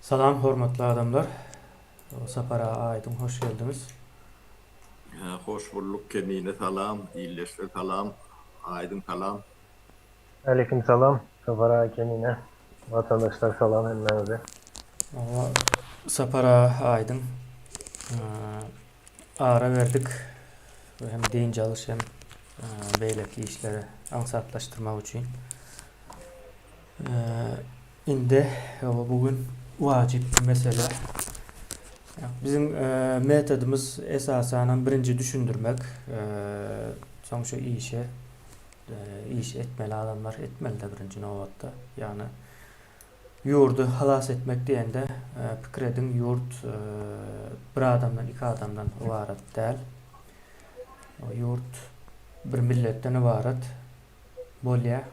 Salam hormatly adamlar. Sapar aga Aýdyň hoş geldiňiz. Hoş bulduk Kemine salam, ildeşler salam, Aýdyň salam. Aleýkim salam Sapar aga Kemine watandaşlar salam hemmäňize. Hawa Sapar aga Aýdyň ara berdik hem dynç alyş hem beýleki işleri aňsatlaşdyrmak üçin. Indi bu gün wajyp bir mesele. Biziň metodymyz esasanam birinji düşündirmek, soň şu işe iş etmeli adamlar etmeli-de birinji nobatda. Ýagny ýurdy halas etmek diýende pikir ediň ýurt bir adamdan, iki adamdan ybarat däl. Ýurt bir milletden ybarat bolýar.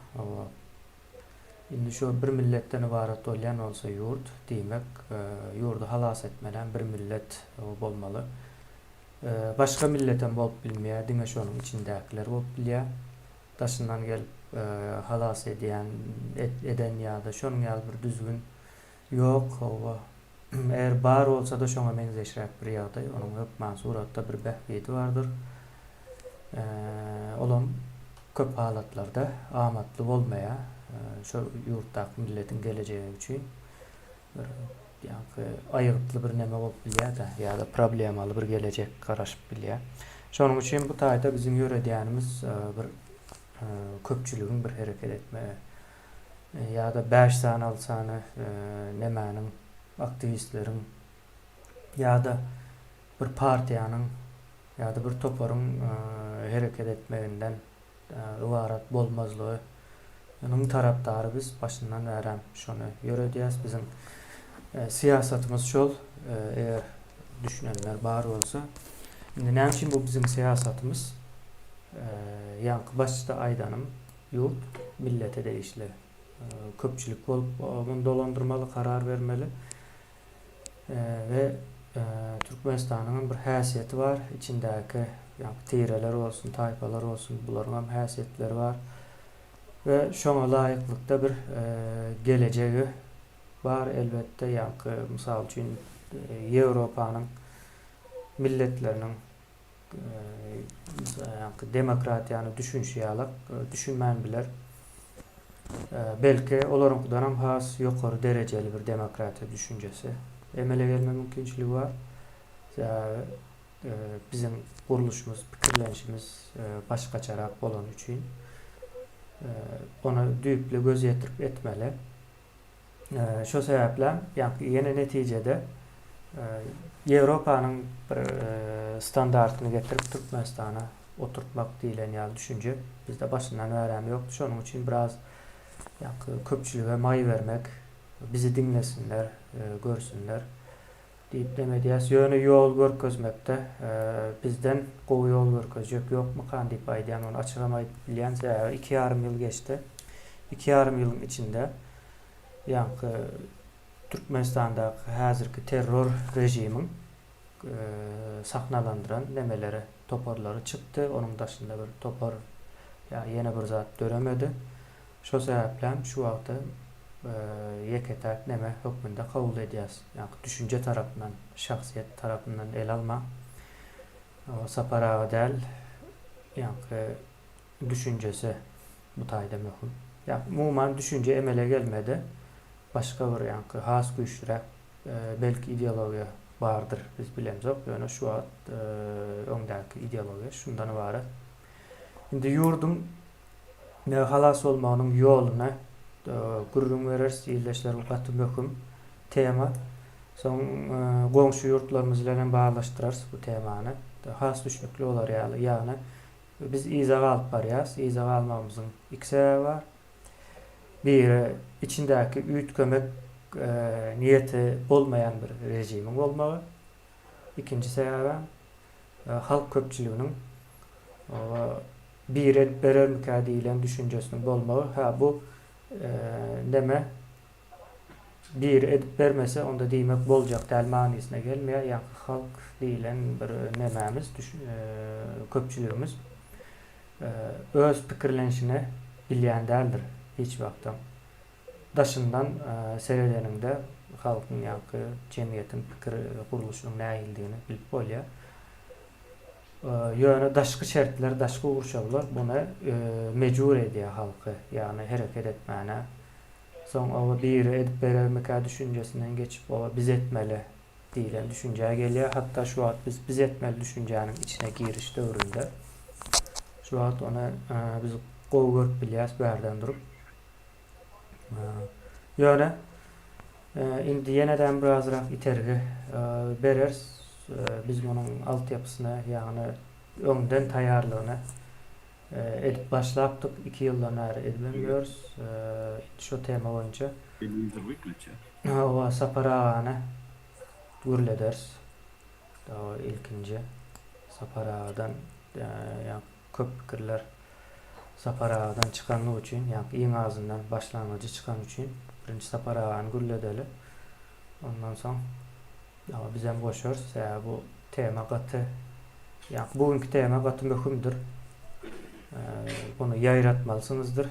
Indi şu bir milletden ybarat bolýan bolsa ýurt, diýmek, ýurdy halas etmelem bir millet bolmaly. Başga milletem bolup bilmeýär, diňe şonuň içindäkiler bolup bilýär. Daşyndan gelip halas edýän, eden ýa-da şonuň ýaly bir düzgün ýok, hawa. Eger bar bolsa-da şoňa meňzeşräk bir ýagdaý, onuň hökman suratda bir bähbidi bardyr. Olam köp halatlarda amatly bolmaýar. Şo ýurtdaky milletiň gelejegi üçin bir ýaňky aýgytly bir neme bolup bilýär-de, ýa-da problemaly bir gelejek garaşyp bilýär. Şonuň üçin bu taýda biziň ýöredýänimiz bir köpçüligiň bir hereket etmegi ýa-da bäş sany, alty sany nemäniň aktiwistleriň ýa-da bir partiýanyň ýa-da bir toparyň hereket etmeginden ybarat bolmazlygy nyň tarapdary biz başyndan bärem şony ýöredýäs. Biziň syýasatymyz şol, eger düşünenler bar bolsa. Indi näme üçin bu biziň syýasatymyz? Ýaňky başda aýdanym ýurt millete degişli. Köpçülik bolup muny dolandyrmaly, karar bermeli. We Türkmenistanyň hem bir häsiýeti bar, içindäki ýaňky tireler bolsun, taýpalar bolsun, bularyň hem häsiýetleri bar. We şoňa laýyklykda bir gelejegi bar elbetde, ýaňky mysal üçin Ýewropanyň milletleriniň ýaňky demokratiýany düşünşi ýalak düşünmän biler. Belki olaryňkydanam has ýokary derejeli bir demokratiýa düşünjesi emele gelme mümkinçiligi bar. Sebäbi biziň gurluşymyz, pikirlenişimiz başgaçarak bolany üçin ona düýpli göz ýetirip etmeli. Şo sebäplem, ýagny ýene netijede Ýewropanyň bir standartyny getirip Türkmenistana oturtmak diýlen ýaly düşünje bizde başyndan bärem ýokdy. Şonuň üçin biraz ýagny köpçülige maý bermek, bizi diňlesinler, görsünler diýip neme edýäs. Ýöne ýol görkezmekde bizden gowy ýol görkezjek ýokmukan diýip aýdýan, ony açygam aýdyp bilýän. Sebäbi iki ýarym ýyl geçdi. Iki ýarym ýylyň içinde ýaňky Türkmenistandaky häzirki terror režimiň sahnalandyran nemeleri, toparlary çykdy. Onuň daşynda bir topar ýa ýene bir zat döremedi. Şo sebäplem şu wagta ýeke-täk neme hökmünde kabul edýäs. Ýaňky düşünje tarapyndan, şahsyýet tarapyndan ele almaň. Sapar aga däl, ýaňky düşünjesi bu taýda möhüm. Ýa umuman düşünje emele gelmedi. Başga bir ýaňky has güýçlüräk belki ideologiýa bardyr biz bilemzok. Ýöne şu wagt öňdäki ideologiýa şundan ybarat. Indi ýurduň halas bolmagynyň ýoluny gürrüň bereris ildeşler bu gaty möhüm tema. Soň goňşy ýurtlarymyz bilen hem baglaşdyrarys bu temany. Has düşnükli bolar ýaly. Ýagny biz yza galyp barýarys. Yza galmagymyzyň iki sebäbi bar. Biri içindäki üýtgemek niýeti bolmaýan bir režimiň bolmagy. Ikinji sebäbem halk köpçüliginiň biri edip berermikä diýlen düşünjesiniň bolmagy. Hä bu neme biri edip bermese onda diýmek boljak däl manysyna gelmeýär. Ýaňky halk diýlen bir nemämiz köpçüligimiz öz pikirlenişini bilýän däldir hiç wagtam. Daşyndan seredeniňde. Halkyň ýaňky jemgyýetiň pikir gurluşynyň nähilidigini bilip bolýar. Ýöne daşky şertler, daşky gurşawlar muny mejbur edýär halky, ýagny hereket etmäne. Soň oba biri edip berermikä düşünjesinden geçip oba biz etmeli diýlen düşünjä gelýär. Hatda şu wagt biz biz etmeli düşünjäniň içine giriş döwründe. Şu wagt ony biz gowy görüp bilýäs bärden durup. Ýöne indi ýenedem birazrak itergi bereris. Biz munuň altyapysyny, ýagny öňden taýýarlygyny edip başlapdyk. Iki ýyldan bäri edibem ýörüs. Şu tema boýunça. Telewizor wyklüçe. Hawa, Sapar agany gürlederis. Hawa, ilkinji Sapar agadan ýa köp pikirler Sapar agadan çykanlygy üçin, ýa iň azyndan başlangyjy çykany üçin birinji Sapar agany gürledeli. Ondan soň hawa bizem goşarys. Sebäbi bu tema gaty ýa bu günki tema gaty möhümdir. Bunu ýaýratmalysyňyzdyr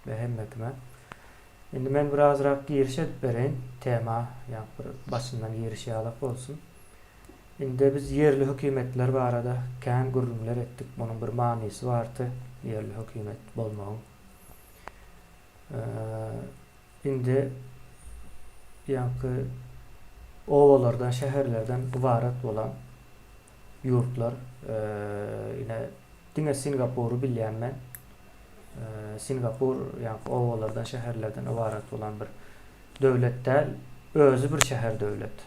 we hemme kime. Indi men birazrak giriş edip bereýin tema, ýa bir başyndan giriş ýalak bolsun. Indi biz ýerli hökümetler barada kän gürrüňler etdik, munuň bir manysy bardy ýerli hökümet bolmagyň. Indi ýaňky obalardan, şäherlerden ybarat bolan ýurtlar, ine diňe Singapury bilýän men. Singapur ýaňky obalardan, şäherlerden ybarat bolan bir döwlet däl, özi bir şäher-döwlet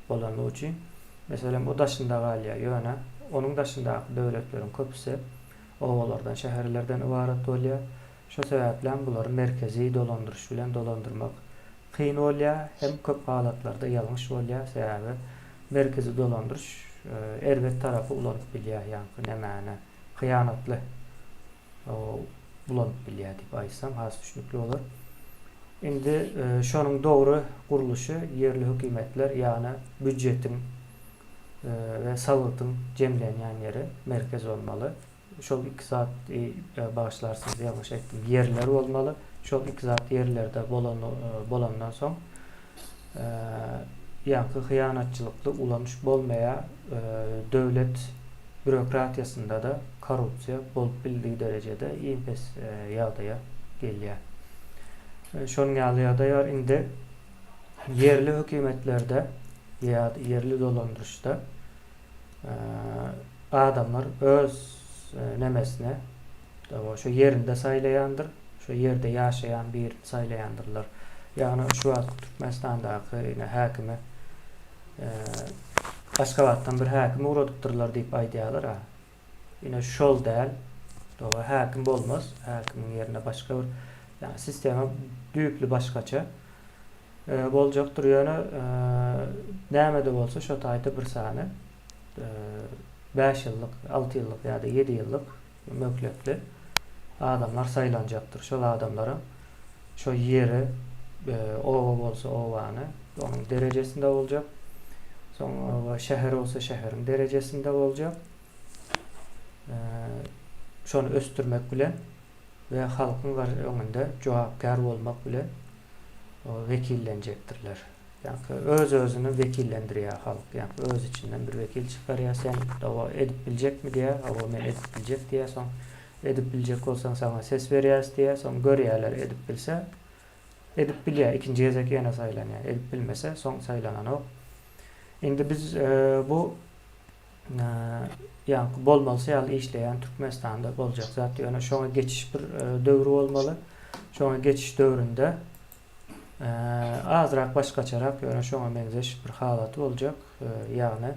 bolanlygy üçin, meselem, o daşynda galýar. Ýöne onuň daşyndaky döwletleriň köpüsi obalardan, şäherlerden ybarat bolýar. Şo sebäplem bulary merkezi dolandyryş bilen dolandyrmak kyn bolýar, hem köp halatlarda ýalňyş bolýar. Sebäbi merkezi dolandyryş erbet tarapy ulanyp bilýär, ýaňky nämäni, hyýanatly ulanyp bilýär diýip aýtsam has düşnükli bolar. Indi şonuň dogry gurluşy ýerli hökümetler, ýagny býujetiň we salgytyň jemlenýän ýeri merkez bolmaly. Şol iki zat bagyşlarsyňyz ýalňyş aýtdym, ýerler bolmaly. Şol iki zat ýerlerde bolan bolandan soň ýaňky hyýanatçylykly ulanyş bolmaýar. Döwlet býurokratiýasynda-da korrupsiýa bolup bildigi derejede iň pes ýagdaýa gelýär. Şonuň ýaly ýagdaý bar. Indi ýerli hökümetlerde ýa ýerli dolandyryşda adamlar öz nemesine şo ýerinde saýlaýandyr, şo ýerde ýaşaýan birini saýlaýandyrlar. Ýagny şu wagtky Türkmenistandaky ine häkime Aşgabatdan bir häkim ugradypdyrlar diýip aýdýarlar-a. Ine şol däl. Doga häkim bolmaz. Häkimiň ýerine başga bir ýagny sistema düýpli başgaça boljakdyr. Ýöne näme-de bolsa şo taýda bir sany bäş ýyllyk, alty ýyllyk ýa-da ýedi ýyllyk möhletli adamlar saýlanjakdyr. Şol adamlaram şo ýeri, oba bolsa obany, onuň derejesinde boljak. Soň şäher bolsa şäheriň derejesinde boljak. Şony ösdürmek bilen we halkyň öňünde jogapkär bolmak bilen wekillenjekdirler. Ýaňky öz-özüni wekillendirýär halk. Ýaňky öz içinden bir wekil çykarýar. Sen hawa edip biljekmi diýýär. Hawa men edip biljek diýýär. Soň edip biljek bolsaň saňa ses berýäris diýýär. Soň görýärler edip bilse edip bilýär. Ikinji gezek ýene saýlanýar. Edip bilmese soň saýlananok. Indi biz bu ýaňky bolmalysy ýaly işleýän Türkmenistanda boljak zat. Ýöne şoňa geçiş bir döwri bolmaly. Şoňa geçiş döwründe Azrak başgaçarak, ýöne şoňa meňzeş bir halaty boljak. Ýagny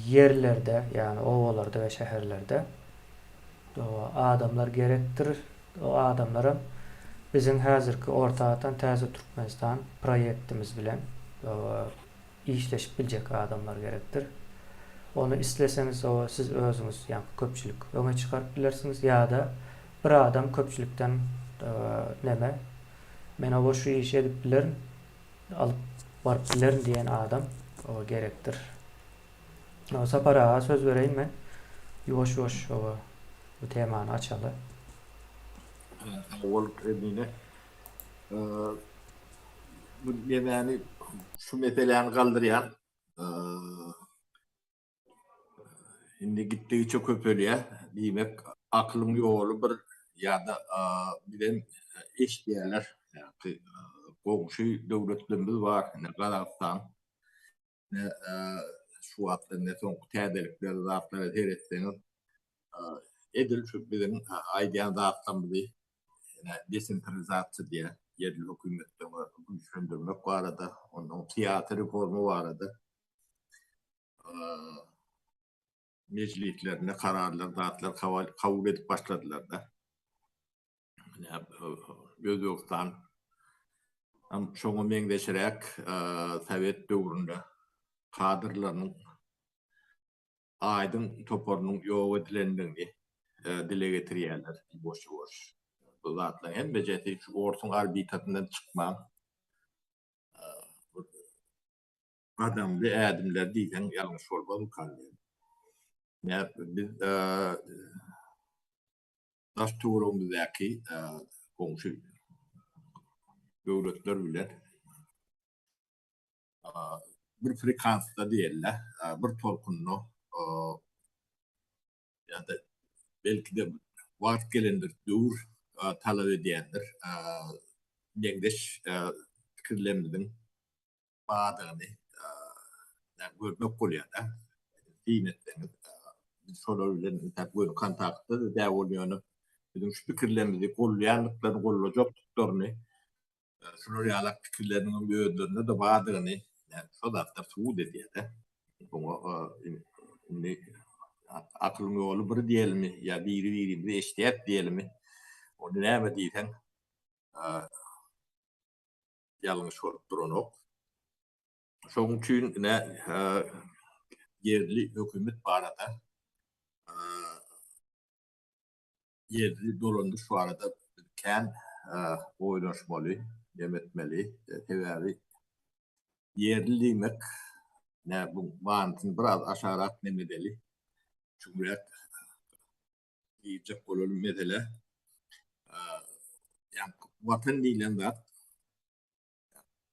ýerlerde, ýagny obalarda we şäherlerde adamlar gerekdir. O adamlaram biziň häzirki orta atan Täze Türkmenistan proýektimiz bilen işleşip biljek adamlar gerekdir. Ony isleseňiz o siz özüňiz, ýagny köpçülik öňe çykaryp bilersiňiz ýa-da bir adam köpçülikden neme men oba şu işi edip bilerin, alyp baryp bilerin diýen adam o gerekdir. Sapar aga söz bereýin men. Ýuwaş-ýuwaş oba bu temany açaly. Sag bol Emine. Bu nemäni şu meseläni galdyrýan. Indi gitdigiçe köpelýär. Diýmek, akylyň ýoly bir ýa-da bizem eşidýärler. Ýagny goňşy döwletlerimiz bar, ine Gazagystan. Ine şu wagtda ine soňky täzelikler zatlara seretseňiz, edil şu biziň aýdýan zatlarymyzy ine desentralizasiýa diýýär, ýerli hökümetleri güýçlendirmek barada, ondan syýasy reforma barada mejlislerinde kararlar, zatlar kabul edip başladylar-da. Özbegistan hem şoňa meňzeşräk sowet döwründe kadrlarynyň aýdyň toparynyň ýok edilendigini dile getirýärler ýuwaş-ýuwaş. Bu zatlaryň hemmejesi şu orsuň orbitasyndan çykman gadamly ädimler diýseň ýalňyş bolmazmykan diýen. Biz daş-töweregimizdäki goňşy döwletler bilen bir frekansda diýeli, bir tolkunda ýa-da belki-de wagt gelendir, döwür talap edýändir, meňzeş pikirlerimiziň bardygyny görmek bolýar-da. Syn etseňiz, biz şolar bilen entäk göni kontaktda-da däl bolup, ýöne biziň şu pikirlerimizi goldaýandyklaryny, goldajakdyklaryny, şular ýalak pikirleriniň özlerinde-de bardygyny şo zatlar subut edýär-de. Oňa indi akylyň ýoly bir diýelimi ýa biri-birimizi eşidýäs diýelimi, ony näme diýseň, ýalňyş bolup duranok. Şonuň üçin ine ýerli hökümet barada ýerli dolandyryş barada biz kän oýlanyşmaly, dem etmeli. Sebäbi ýerli diýmek nä bu manysyny biraz aşagrak nem edeli. Çuňrak girjek bolaly mesele. Ýa watan diýlen zat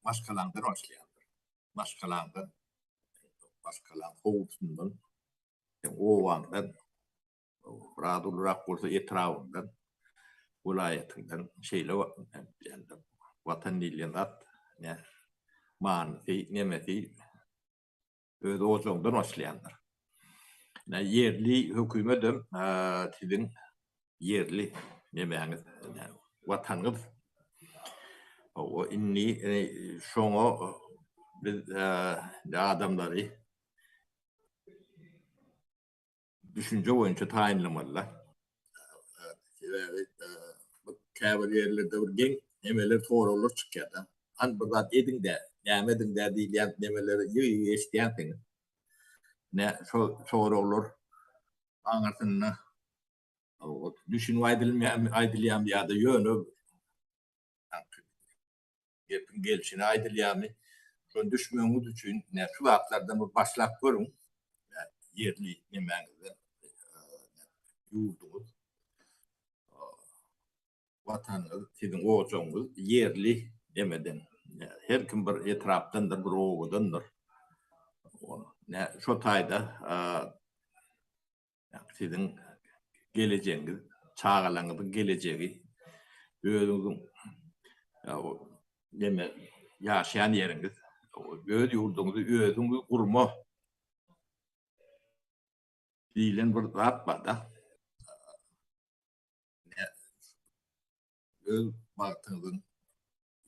maşgalaňdan başlaýandyr. Maşgalaňdan, maşgalaň howlusyndan, seň obaňdan, biraz ulurak bolsa etrabyňdan, welaýatyňdan şeýle watan diýilýän zat ne manysy, nemesi öz ojagyňdan başlaýandyr. Ine, ýerli hökümetem siziň ýerli nemäňiz, watanyňyz. Hawa, indi şoňa biz adamlary düşünje boýunça taýynlamalylar. Sebäbi käbir ýerlerde bir geň nemeler, soraglar çykýar-da. Hany bir zat ediň-dä, näme ediň-dä diýilýän nemeleri ýygy-ýygy eşidýänsiňiz. Ine, şo soraglar aňyrsynda düşünip aýdylmaýarmy, aýdylýarmy ýa-da ýöne Gepiň gelşine aýdylýarmy? Şony düşmegiňiz üçin ine şu zatlardan bir başlap görüň. Ýerli nemäňizden ýurduňyz, watanyňyz, siziň ojagyňyz ýerli nemeden. Her kim bir etrapdandyr, bir obadandyr. Şo taýda Siziň gelejegiňiz, çagalaryňyzyň gelejegi, özüňiziň neme ýaşaýan ýeriňiz, öz ýurduňyzy özüňiz gurma diýlen bir zat bar-da. Öz bagtyňyzyň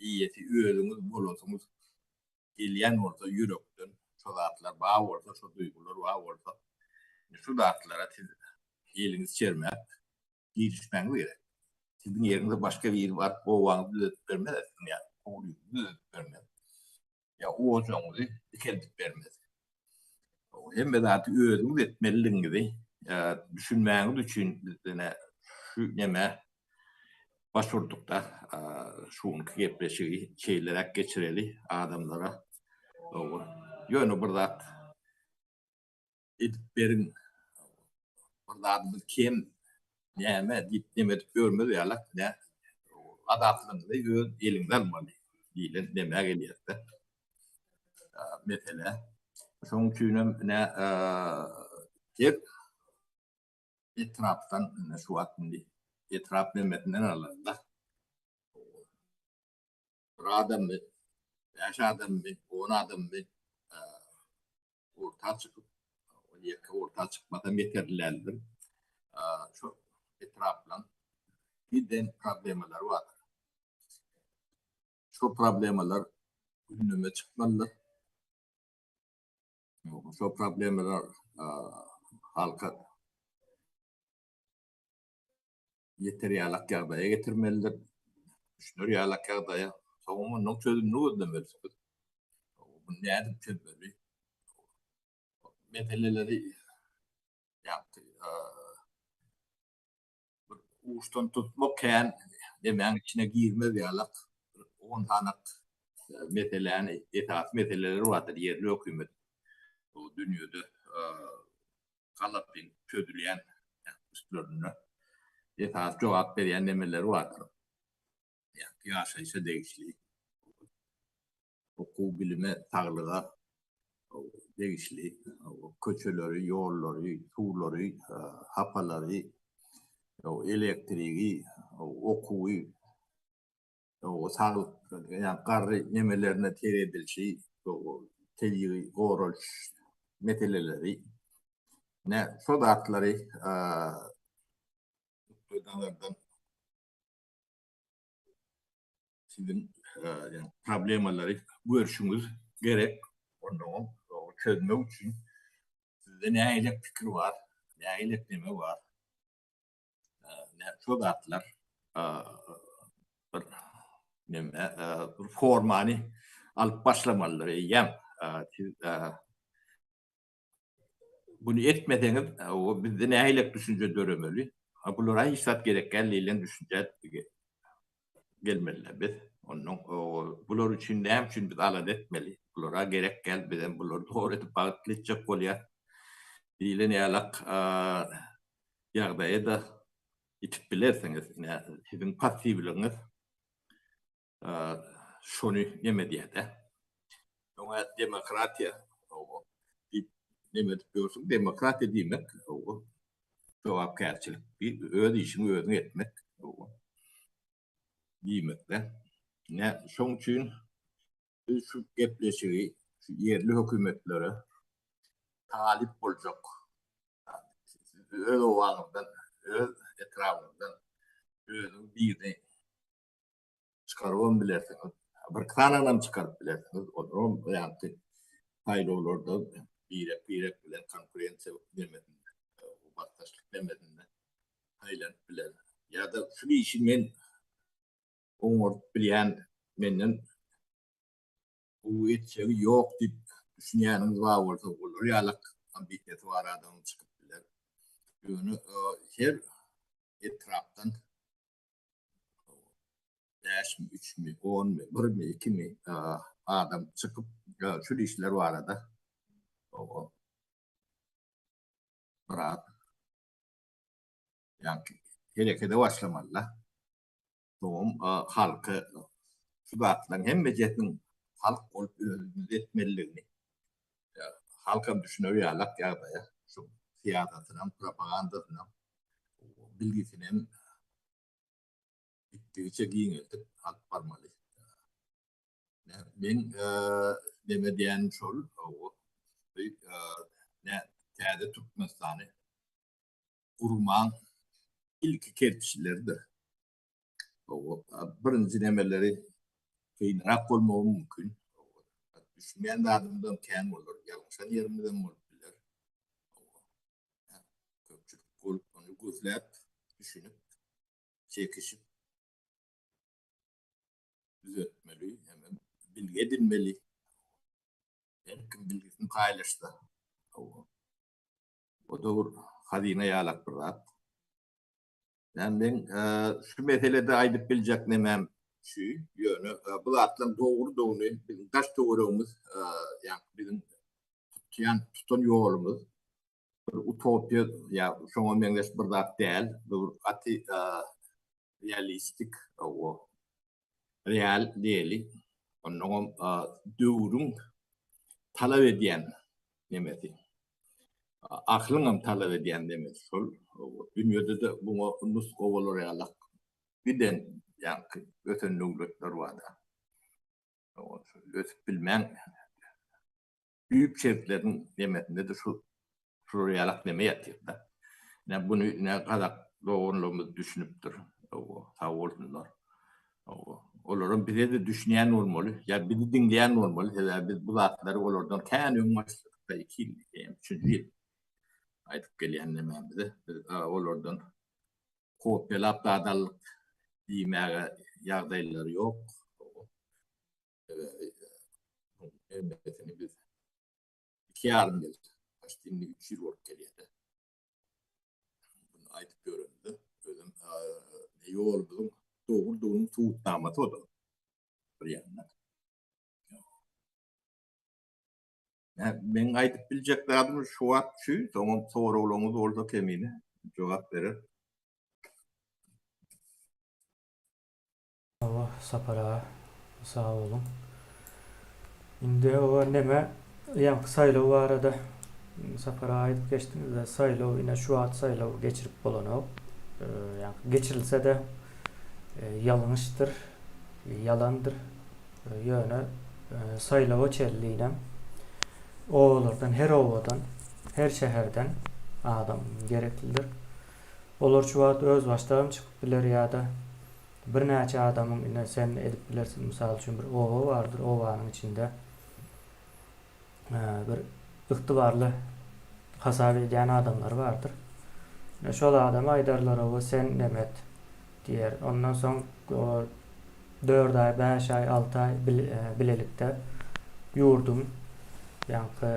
eýesi özüňiz bolasyňyz gelýän bolsa ýürekden şo zatlar bar bolsa, şo duýgular bar bolsa, şu zatlara siz eliňizi çermäp girişmäňiz gerek. Siziň ýeriňize başga biri baryp obaňyzy düzedip bermez, siziň ýa howlyňyzy düzedip bermez. Ýa ojagyňyzy dikeldip bermez. Hemme zady özüňiz etmelidigiňizi düşünmäňiz üçin biz ine şu neme baş urdukda şu günki gepleşigi şeýleräk geçireli adamlara. Ýöne bir zat edip beriň bir zadymyz kem näme diýip neme edip ýörmez ýalak nä azatlygyňyzy öz eliňize almaly. diýlen nemä gelýär-de. Mesele. Şonuň üçin hem ine her etrapdan ine şu wagt indi etrap nemesinden alanda bir adammy, bäş adammy, on adammy orta çykyp, ol ýeke orta çykmasam ýeterli däldir. Şu etraplaryň giden problemalary bardyr. Şu problemalar gündeme çykmalydyr. Şu problemalar halka ýeter ýalak ýagdaýa getirmelidir. Düşüner ýalak ýagdaýa. Soň onuň çözümini gözlemelisiňiz. Bunu nädip çözmeli? Meseleleri ýagty bir uçdan tutmak kän demäň içine girmez ýalak on sanak meseläni esasy meseleler bardyr ýerli hökümet bu dünýede galapyn çözülýän üstlerinde esasy jogap berýän nemeleri bardyr. Ýaşaýşa degişli, okuw, bilime, saglyga degişli, köçeleri, ýollary, suwlary, hapalary, elektrigi, okuwy, saglyk, ýa garry nemelerine seredilişi, tebigy goralyş meseleleri, ine, şo zatlary nukdaýnazardan siziň problemalary görşüňiz gerek. Onnoňam çözmek üçin sizde nähili pikir bar, nähili neme bar? Şo zatlar bir neme bir formany alyp başlamalydyr eýýäm. Siz Buny etmeseňiz, o bizde nähilek düşünje döremeli? Ha bulara hiç zat gerek däl diýlen düşünjä gelmeli biz. Ondan bular üçin näme üçin biz alada etmeli? Bulara gerek däl, bizem bulary dogry edip bagtly etjek bolýar diýlen ýalak ýagdaýa-da ýetip bilersiňiz. Ine, siziň passiwligiňiz şony neme diýýär-de. Öňe demokratiýa diýip neme edip ýörsüň? Demokratiýa diýmek jogapkärçilik, öz işiňi özüň etmek diýmek-de. Ine, şoň üçin biz şu gepleşigi şu ýerli hökümetlere talyp boljak öz obaňyzdan, öz etrabyňyzdan özüň birini çykarybam bilersiňiz. Bir sananam çykaryp bilersiňiz. Olaram ýagty saýlawlarda birek-birek bilen konkurensiýa nemesinde, basdaşlyk nemesinde saýlanyp biler. Ýa-da şu işi men oňaryp bilýän, menden gowy etjegi ýok diýip düşünýäniňiz bar bolsa, olar ýalak ambisiýasy bar adamam çykyp biler. Ýöne her etrapdan bäşmi, üçmi, onmy, birmi, ikimi adam çykyp şul işler barada biraz ýaňky herekede başlamalyda. Soňam halky şu zatlaryň hemmejesiniň halk bolup özümiz etmelidigini halkam düşüner ýalak ýagdaýa şu syýasatynam, propagandasynam, bilgisinem gitdigiçe giňeldip alyp barmaly. Men neme diýýänim şol, täze Türkmenistany gurmaň ilki kerpiçleridir. Birinji nemeleri kynrak bolmagy mümkin. Düşünmeýän zadymyzam kän bolar, ýalňyşan ýerimizem bolup biler. Köpçülik bolup ony gözläp, düşünip, çekişip düzetmeli, hemem bilgi edinmeli. Her kim bilgisini paýlaşsa, o-da bir hazyna ýalak bir zat. Ýani men şu meselede aýdyp biljek nemem şu, ýöne bu zatlaryň dogrudygyny biziň daş-töweregimiz, ýagny biziň tutýan, tutan ýolumyz bir utopiýa ýa şoňa meňzeş bir zat däl. Bu bir gaty realistik, real diýeli. Onnoňam döwrüň talap edýän nemesi. Aklyňam talap edýän nemesi şol. Dünýede-de muňa nusga bolar ýalak giden ýaňky ösen döwletler bar-da. Ösüp bilmäň düýp şertleriniň nemesinde-de şu şular ýalak neme ýatyr-da. Ine buny ine gazak doganlarymyz düşünipdir. Sag bolsunlar. Olaram bize-de düşünýän bolmaly, ýa bizi diňleýän bolmaly, sebäbi biz bu zatlary olardan kän öň başladyk-da, iki ýyl, eýýäm üçünji ýyl aýdyp gelýän nemämizi biz olardan kopýalap zat aldyk diýmäge ýagdaýlary ýok. Sebäbi hemmesini biz 2,5 ýyl, başda indi 3 ýyl bolup gelýär. Bunu aýdyp ýöremizde, özem ýolumyzyň dogrudygynyň subutnamasy o-da bir ýandan. Meň aýdyp biljek zadym şu wagt şu, soňam soraglaryňyz bolsa kemine jogap berer. Hawa Sapar aga sag boluň. Indi hawa neme ýaňky saýlaw barada Sapar aga aýdyp geçdiňizde saýlaw ine şu wagt saýlaw geçirip bolanok. Ýaňky geçirilse-de ýalňyşdyr, ýalandyr. Ýöne saýlawa çenli inem obalardan her obadan, her şäherden adam gereklidir. Olar şu wagt özbaşdagam çykyp biler ýa-da Birnäçe adamyň ine sen edip bilersiň mysal üçin bir oba bardyr obanyň içinde bir ygtybarly hasap edýän adamlary bardyr. Ine şol adama aýdarlar oba sen neme et diýer. Ondan soň o 4 aý, 5 aý, 6 aý bilelikde ýurduň ýaňky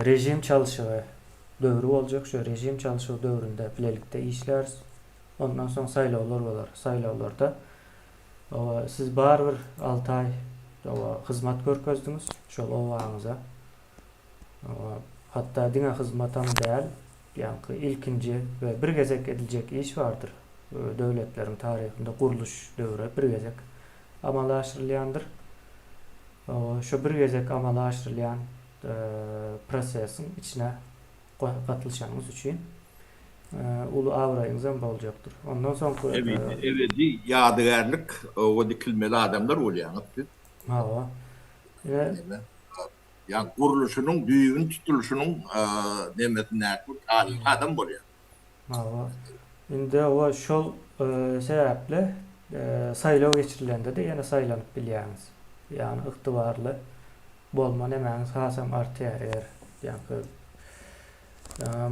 režim çalşygy döwri boljak. Şu režim çalşygy döwründe bilelikde işläris. Ondan soň saýlawlar bolar. Saýlawlarda oba siz barybir 6 aý oba hyzmat görkezdiňiz şol obaňyza. Oba hatda diňe hyzmatam däl, ýaňky ilkinji we bir gezek ediljek iş bardyr. Döwletleriň taryhynda gurluş döwri bir gezek amala aşyrylýandyr. Oba şo bir gezek amala aşyrylýan prosesiň içine gatylyşanyňyz üçin uly abraýyňyzam boljakdyr. Ondan soňky Ebedi ýadygärlik oba dikilmeli adamlar bolýaňyz siz. Hawa. Ine. Ýa gurluşynyň düýbüni tutulyşynyň nemesindäki bir taryhy adam bolýar. Hawa. Indi hawa şol sebäpli saýlaw geçirilende-de ýene saýlanyp bilýäňiz. Ýagny ygtybarly bolma nemäňiz hasam artýar eger ýaňky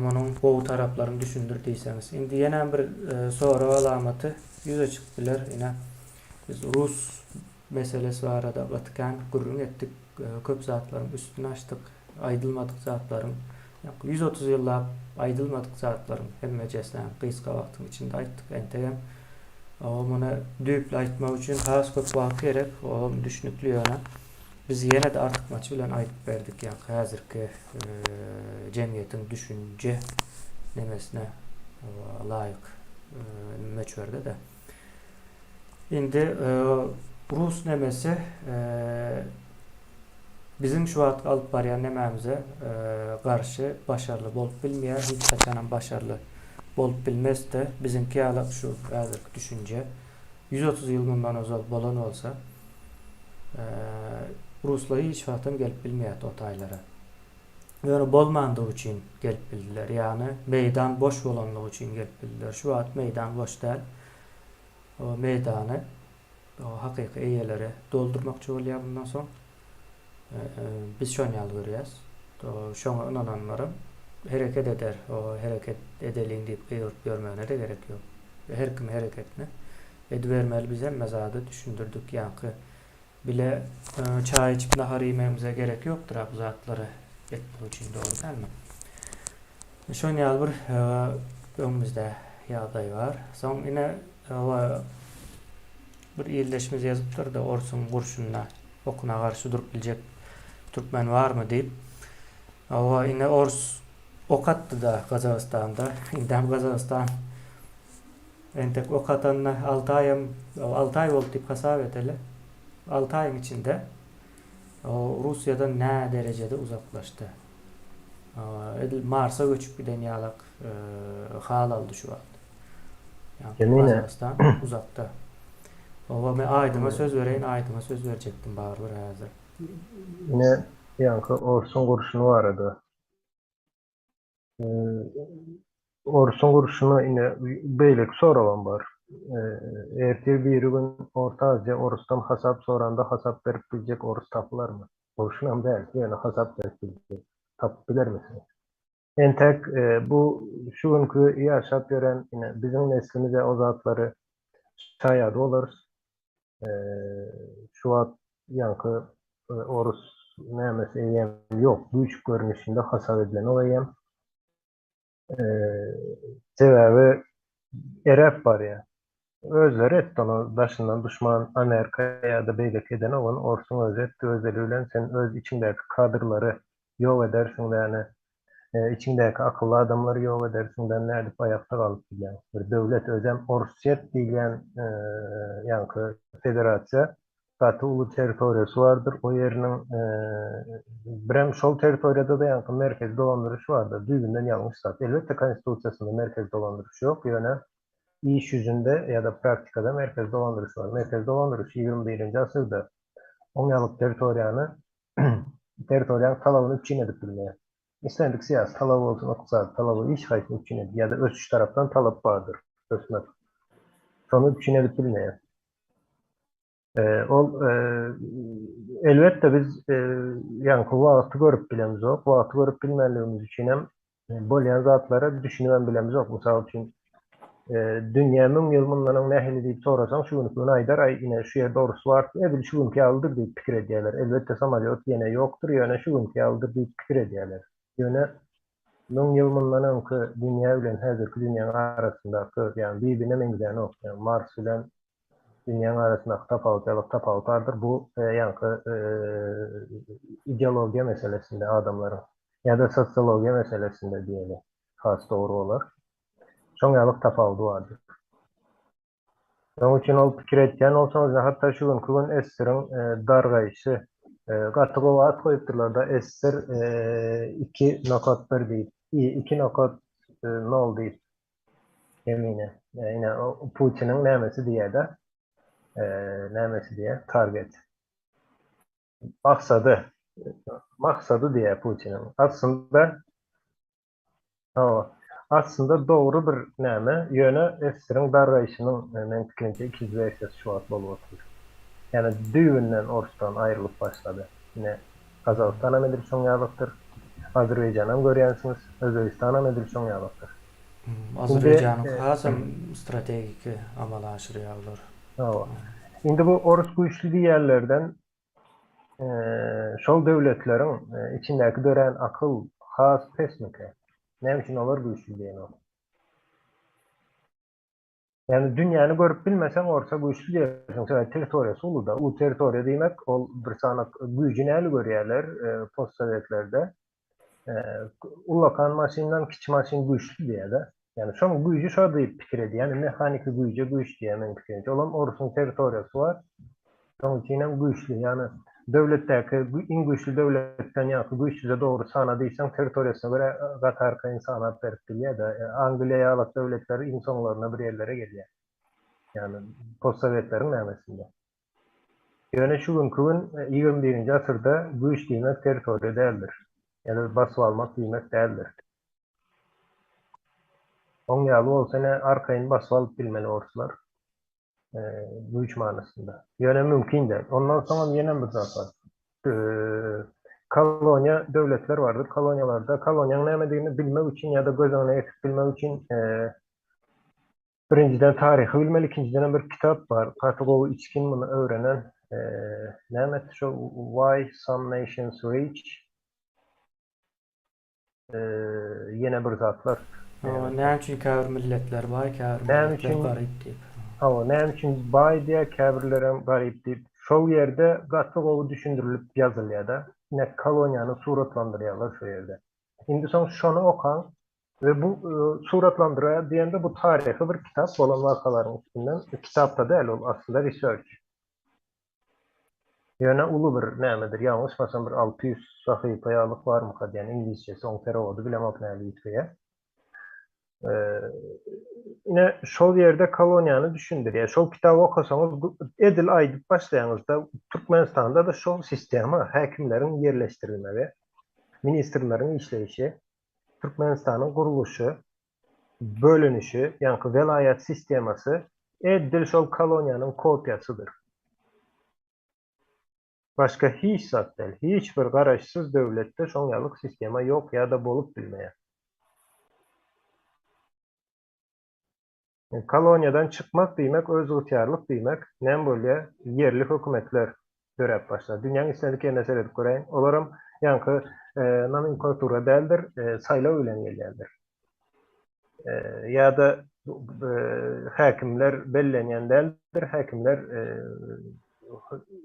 munuň gowy taraplaryny düşündir diýseňiz. Indi ýenem bir sorag alamaty ýüze çykyp biler. Ine biz rus meselesi barada gaty kän gürrüň etdik. Köp zatlaryň üstüni açdyk. Aýdylmadyk zatlaryň 130 ýyllap aýdylmadyk zatlaryň hemmejesini gysga wagtyň içinde aýtdyk. Entegem muny düýpli aýtmak üçin has köp wagt gerek. Olam düşnükli ýöne. Biz ýene-de artykmaç bilen aýdyp berdik, ýaňky häzirki jemgyýetiň düşünje nemesine laýyk möçberde-de. Indi rus nemesi biziň şu wagtky alyp barýan nemämize garşy başarly bolup bilmeýär, hiç haçanam başarly bolup bilmez-de. Biziňki ýaly şu häzirki düşünje 130 ýyl mundan ozal bolan bolsa, Ruslar hiç wagtam gelip bilmeýärdi o taýlara. Ýöne bolmandygy üçin gelip bildiler. Ýagny meýdan boş bolanlygy üçin gelip bildiler. Şu wagt meýdan boş däl. O meýdany o hakyky eýeleri doldurmakçy bolýar bundan soň. Biz şony ýaly görýäs. Şoňa ynananlaram hereket eder. O hereket edeliň diýip gygyryp ýörmegine-de gerek ýok. Her kim hereketini edibermeli. Biz hemme zady düşündirdik. Ýaňky bile çaý içip nahar iýmegimize gerek ýokdur-a bu zatlary etmek üçin dogry dälmi? Şon ýaly bir öňümizde ýagdaý bar. Soň ine bir ildeşimiz ýazypdyr-da orsuň gurşunyna okuna garşy durup biljek türkmen barmy diýip. Hawa ine ors ok atdy-da Gazagystanda. Indem Gazagystan entek ok atanyna alty aýam alty aý boldy diýip hasap edeli. 6 aýyň içinde Russiýadan nä derejede uzaklaşdy. Edil Marsa göçüp giden ýalak hal aldy şu wagt. Ýagny Gazagystan uzakda. Oba men Aýdyňa söz bereýin, Aýdyňa söz berjekdim barybir häzir. Ine ýaňky orsuň gurşuny barada. Orsuň gurşuny ine beýleki soragam bar. Ertir biri gün Orta Aziýa orusdan hasap soranda hasap berip biljek orus tapylarmy? Gurşunam däl, ýöne hasap berip biljek. Tapyp bilermisiňiz? Entek bu şu günki ýaşap ýören ine biziň neslimize o zatlary şaýady bolarys. Şu wagt ýaňky orus nämesi eýýäm ýok, güýç görnüşinde hasap edilenok eýýäm. Sebäbi eräp barýar. Özleri etdi ony daşyndan duşman Amerika ýa-da beýleki edenok ony orsuň özi etdi öz eli bilen sen öz içiňdäki kadrlary ýok edersiň däne içiňdäki akylly adamlary ýok edersiň dä nädip aýakda galyp bilýäň bir döwlet özem Orsýet diýilýän ýaňky federasiýa gaty uly territoriýasy bardyr o ýeriniň birem şol territoriýada-da ýaňky merkezi dolandyryş bardyr düýbünden ýalňyş zat elbetde konstitusiýasynda merkezi dolandyryş ýok ýöne iş ýüzünde ýa-da praktikada merkezi dolandyryş bar. Merkezi dolandyryş 21-nji asyrda oň ýalyk territoriýany territoriýanyň talabyny üpjün edip bilmeýär. Islendik syýasy talaby bolsun, ykdysady talaby hiç haýsyny üpjün edip ýa-da ösüş tarapdan talap bardyr, ösmek. Şony üpjün edip bilmeýär. Ol elbetde biz ýaňky wagty görüp bilemizok. Wagty görüp bilmänligimiz üçin hem bolýan zatlara düşünibem bilemizok. Mysal üçin, dünýä 1000 ýyl mundan öň nähili diýip sorasaň, şu günki gün aýdar, aý ine şu ýerde orus bar, edil şu günki ýalydyr diýip pikir edýärler. Elbetde samolýot ýene ýokdur, ýöne şu günki ýalydyr diýip pikir edýärler. Ýöne 1000 ýyl mundan öňki dünýä bilen häzirki dünýäň arasyndaky, ýagny bir-birine meňzänok. Ýagny Mars bilen dünýäň arasyndaky tapawut ýaly tapawut bardyr. Bu ýaňky ideologiýa meselesinde adamlaryň ýa-da sosiologiýa meselesinde diýeli has dogry bolar. Şoň ýalyk tapawudy bardyr. Şonuň üçin ol pikir etýän bolsaňyz, hatda şu günki gün SSR-iň dargaýşy gaty gowy at goýupdyrlar-da SSR 2.1 diýip, 2.0 diýip. Kemine. Ine, Putiniň nämesi diýýär-de? Nämesi diýýär? Target. Maksady. Maksady diýýär Putiniň. Aslynda Hawa. Aslynda dogry bir näme, ýöne SSR-iň dargaýşynyň meň pikirimçe ikinji wersiýasy şu wagt bolup otyr. Ýagny düýbünden Orsdan aýrylyp başlady. Ine, Gazagystanam edil şoň ýalykdyr. Azerbaýjanam görýänsiňiz, Özbegistanam edil şoň ýalykdyr. Azerbaýjanyň hasam strategiki amala aşyrýarlar. Hawa. Indi bu orus güýçli diýýänlerden şol döwletleriň içindäki dörän akyl has pesmikä? Näme üçin olar güýçli diýenok? Ýagny dünýäni görüp bilmeseň orsa güýçli diýersiň, sebäbi territoriýasy uly-da. Uly territoriýa diýmek, ol bir sany güýji näli görýärler postsowetlerde. Ullakan maşyndan kiçi maşyn güýçli diýýär-de. Ýagny şoň güýji şo diýip pikir edýär. Ýagny mehaniki güýje güýç diýýär meniň pikirimçe. Olam orusyň territoriýasy bar. Şonuň üçinem güýçli. Ýagny döwletdäki iň güýçli döwletden ýaňky güýçsüze dogry sana diýseň territoriýasyna görä gaty arkaýyn sanap berip bilýär-de. Angliýa ýalak döwletler iň soňlaryna bir ýerlere gelýär. Ýagny postsowetleriň nämesinde. Ýöne şu günki gün 21-nji asyrda güýç diýmek territoriýa däldir. Ýa-da basyp almak diýmek däldir. Oň ýaly bolsa ine arkaýyn basyp alyp bilmeli orslar. Güýç manysynda. Ýöne mümkin däl. Ondan soňam ýenem bir zat bar. Koloniýa döwletler bardyr. Koloniýalarda koloniýanyň nämedigini bilmek üçin ýa-da göz öňüne getirip bilmek üçin birinjiden taryhy bilmeli, ikinjidenem bir kitap bar. Gaty gowy içgin muny öwrenen. Näme şu Why Some Nations Rich ýene bir zatlar. Hawa, näme üçin käbir milletler baý, käbir milletler garyp diýip. Hawa, näme üçin baý diýýär, käbirlerem garyp diýip. Şol ýerde gaty gowy düşündirilip ýazylýar-da. Ine, koloniýany suratlandyrýarlar şo ýerde. Indi soň şony okaň we bu suratlandyrýar diýende bu taryhy bir kitap bolan wakalaryň üstünden, kitap-da däl ol aslynda research. Ýöne uly bir nämedir, ýalňyşmasam bir 600 sahypa ýalyk barmyka diýen iňlisçesi, oň perewody bilemok näli üýtgeýär. Ine şol ýerde koloniýany düşündirýär. Şol kitaby okasaňyz edil aýdyp başlaýaňyzda Türkmenistanda-da şol sistema häkimleriň ýerleşdirilmegi, ministrleriň işleýşi, Türkmenistanyň gurluşy, bölünişi, ýaňky welaýat sistemasy edil şol koloniýanyň kopiýasydyr. Başga hiç zat däl. Hiç bir garaşsyz döwletde şoň ýalyk sistema ýok ýa-da bolup bilmeýär. Koloniýadan çykmak diýmek özygtyýarlyk diýmek. Näme bolýar? Ýerli hökümetler döräp başlar. Dünýäň islendik ýerine seredip göräýiň. Olaram ýaňky nomenklatura däldir, saýlaw bilen gelýändir. Ýa-da häkimler bellenýän däldir, häkimler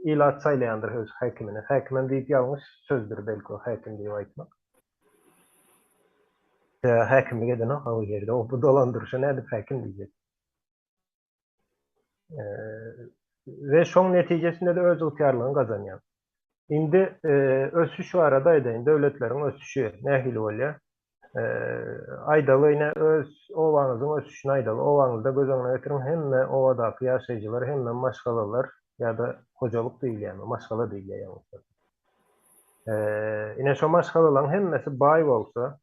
ilat saýlaýandyr öz häkimini. Häkimem diýip ýalňyş sözdür belki o häkim diýip aýtmak. Häkimlik edenok o ýerde. O bu dolandyryşa nädip häkim diýjek? We şoň netijesinde-de öz ygtyýarlygyňy gazanýaň. Indi ösüş barada aýdaýyn, döwletleriň ösüşi nähili bolýar? Aýdaly, ine, öz obaňyzyň ösüşini aýdaly. Obaňyzda göz öňüne getiriň, hemme obadaky ýaşaýjylar, hemme maşgalalar ýa-da hojalyk diýilýärmi, maşgala diýilýär ýalňyşmasam. Ine, şo maşgalalaryň hemmesi baý bolsa,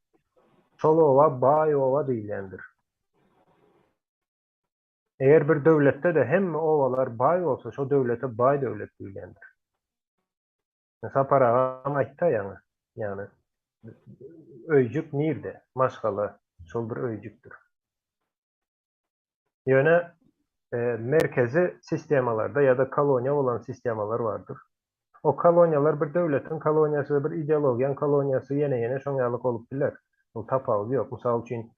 şol oba baý oba diýilýändir. Eger bir döwletde-de hemme obalar baý bolsa, şo döwlete baý döwlet diýilýändir. Sapar agam aýtda ýaňy, ýagny öýjük nirde, maşgala şol bir öýjükdir. Ýöne merkezi sistemalarda ýa-da koloniýa bolan sistemalar bardyr. O koloniýalar bir döwletiň koloniýasy, bir ideologiýaň koloniýasy ýene ýene şoň ýalyk bolup biler. Ol tapawudy ýok. Mysal üçin,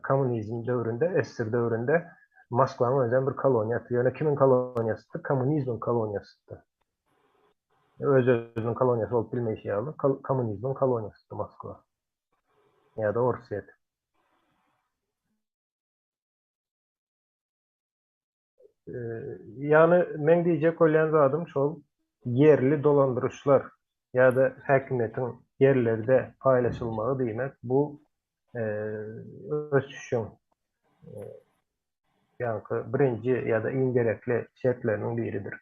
kommunizm döwründe, SSR döwründe Moskwanyň özem bir koloniýasy. Ýöne kimiň koloniýasydy? Kommunizmiň koloniýasydy. Öz-özüniň koloniýasy bolup bilmeýşi ýaly, kommunizmiň koloniýasydy Moskwa. Ýa-da Orsýet. Ýagny meň diýjek bolýan zadym şol ýerli dolandyryşlar ýa-da häkimiýetiň ýerlerde paýlaşylmagy diýmek bu ösüşiň ýaňky birinji ýa-da iň gerekli şertleriniň biridir.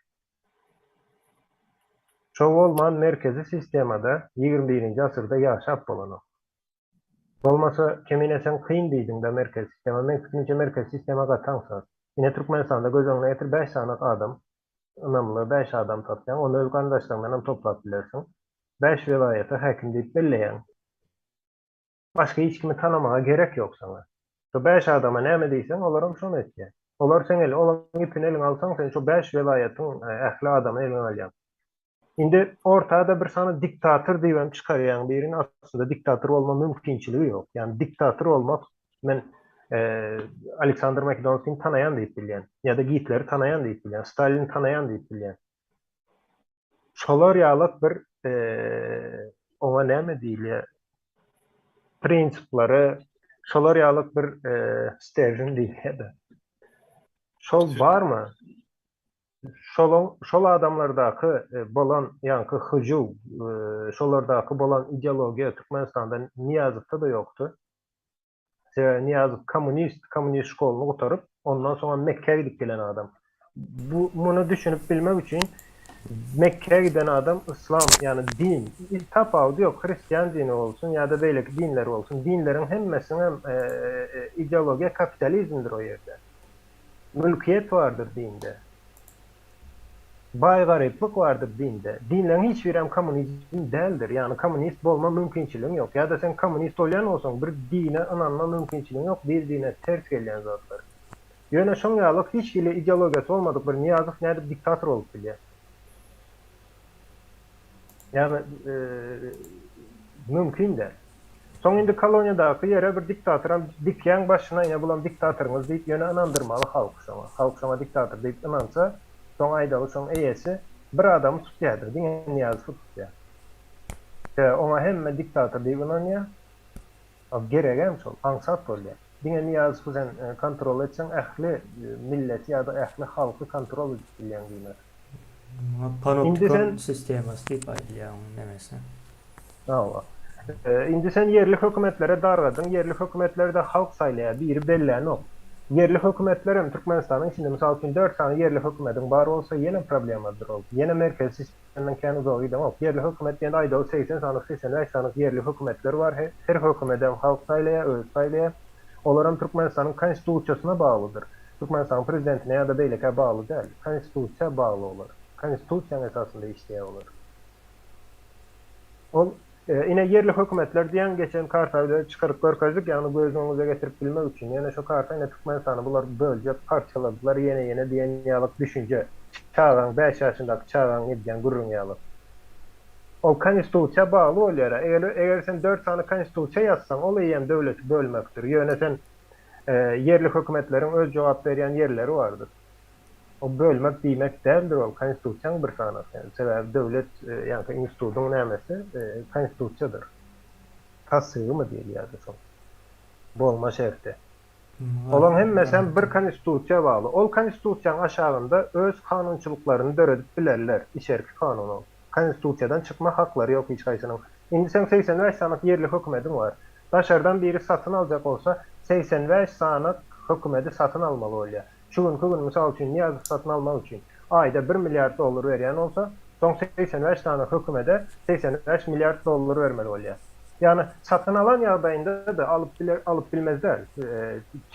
Şo bolman merkezi sistemada 21-nji asyrda ýaşap bolanok. Bolmasa Kemine sen kyn diýdiňdä merkezi sistema. Meň pikirimçe merkezi sistema gaty aňsat. Ine Türkmenistanda göz öňüne getir bäş sany adam ynamly bäş adam tapýaň ony öz garyndaşlaryňdanam toplap bilersiň. Bäş welaýata häkim diýip belleýäň. Başga hiç kimi tanamaga gerek ýok saňa. Şo bäş adama näme diýseň olaram şony etýär. Olar seň eli olaň ipini eliňe alsaň sen şo bäş welaýatyň ähli adamyny eliňe alýaň. Indi ortada bir sany diktator diýibem çykarýaň birini, aslynda diktator bolma mümkinçiligi ýok. Ýagny diktator bolmak men Aleksandr Makedonskini tanaýan diýip bilýän ýa-da Gitleri tanaýan diýip bilýän, Stalini tanaýan diýip bilýän. Şolar ýalak bir oňa näme diýilýär? Prinsiplere şolar ýalak bir steržin diýilýär-de. Şol barmy? Şolaň, şol adamlardaky bolan ýaňky hyjuw, şolardaky bolan ideologiýa Türkmenistanda Nyýazowda-da ýokdy. Sebäbi Nyýazow kommunist, kommunist şkoluny gutaryp, ondan soňam Mekgä gidip gelen adam. Bu, muny düşünip bilmek üçin Mekgä giden adam yslam, ýagny din, tapawudy ýok, hristian dini bolsun ýa-da beýleki dinler bolsun, dinleriň hemmesiniňem ideologiýa kapitalizmdir o ýerde. Mülkiýet bardyr dinde. Baý-garyplyk bardyr dinde. Dinleň hiç birem kommunizm däldir. Ýagny kommunist bolma mümkinçiligiň ýok. Ýa-da sen kommunist bolýan bolsaň bir dine ynanma mümkinçiligiň ýok, bir dine ters gelýän zatlar. Ýöne şoň ýalyk hiç hili ideologiýasy bolmadyk bir Nyýazow nädip diktator bolup bilýär? Ýagny mümkin däl. Soň indi koloniýadaky ýere bir diktatoram dikýäň başyna ine bulam diktatoryňyz diýip ýöne ynandyrmaly halk şoňa. Halk şoňa diktator diýip ynansa soň aýdaly şoň eýesi bir adamy tutýadyr diňe Nyýazowy tutýar. Sebäbi oňa hemme diktator diýip ynanýar. A geregem şol aňsat bolýar. Diňe Nyýazowy sen kontrol etseň ähli milleti ýa-da ähli halky kontrol edip bilýäň diýmek. Muňa Indi panoptikon sen sistemasy diýip aýdylýar onuň nemesi. Hawa. Indi sen ýerli hökümetlere dargadyň, ýerli hökümetleri-de halk saýlaýar, biri bellänok. Ýerli hökümetler hem Türkmenistanyň içinde, mysal üçin, dört sany ýerli hökümediň bar bolsa, ýene problemadyr ol. Ýene merkezi sistemden kän uzaga gideňok. Ýerli hökümet diýende aýdaly 80 sany, 85 sany ýerli hökümetler bar. Her hökümedem halk saýlaýar, özi saýlaýar. Olaram Türkmenistanyň Konstitusiýasyna baglydyr. Türkmenistanyň prezidentine ýa-da beýlekä bagly däl. Konstitusiýa bagly olar. Konstitusiýanyň esasynda işleýär olar. Ol, ine, ýerli hökümetler diýen geçen karta bize çykaryp görkezdik, ýagny göz öňüňize getirip bilmek üçin. Ýöne şo karta ine Türkmenistany bular böljek, parçaladylar ýene-ýene diýen ýalyk düşünje. Çagaň, bäş ýaşyndaky çagaň edýän gürrüňi ýalyk. Ol konstitusiýa bagly bolýar. Eger, eger sen dört sany konstitusiýa ýazsaň, ol eýýäm döwleti bölmekdir. Ýöne sen, ýerli hökümetleriň öz jogap berýän ýerleri bardyr. O bölmek diýmek däldir ol konstitusiýaň bir sanasy. Sebäbi döwlet ýaňky institudyň nämesi konstitusiýadyr. Tassygymy diýilýärdi şoň. Bolma şerti. Olaň hemmesem bir konstitusiýa bagly. Ol konstitusiýaň aşagynda öz kanunçylyklaryny döredip bilerler. Içerki kanun ol. Konstitusiýadan çykma haklary ýok hiç haýsynyň. Indi seň 85 sanyk ýerli hökümediň bar. Daşardan biri satyn aljak bolsa 85 sanyk hökümedi satyn almaly bolýar. Şu günki gün, mysal üçin, Nyýazow satyn almak üçin aýda bir milliard dollar berýän bolsa, soň 85 sany hökümede 85 milliard dollar bermeli bolýar. Ýagny satyn alan ýagdaýynda-da alyp biler, alyp bilmez däl.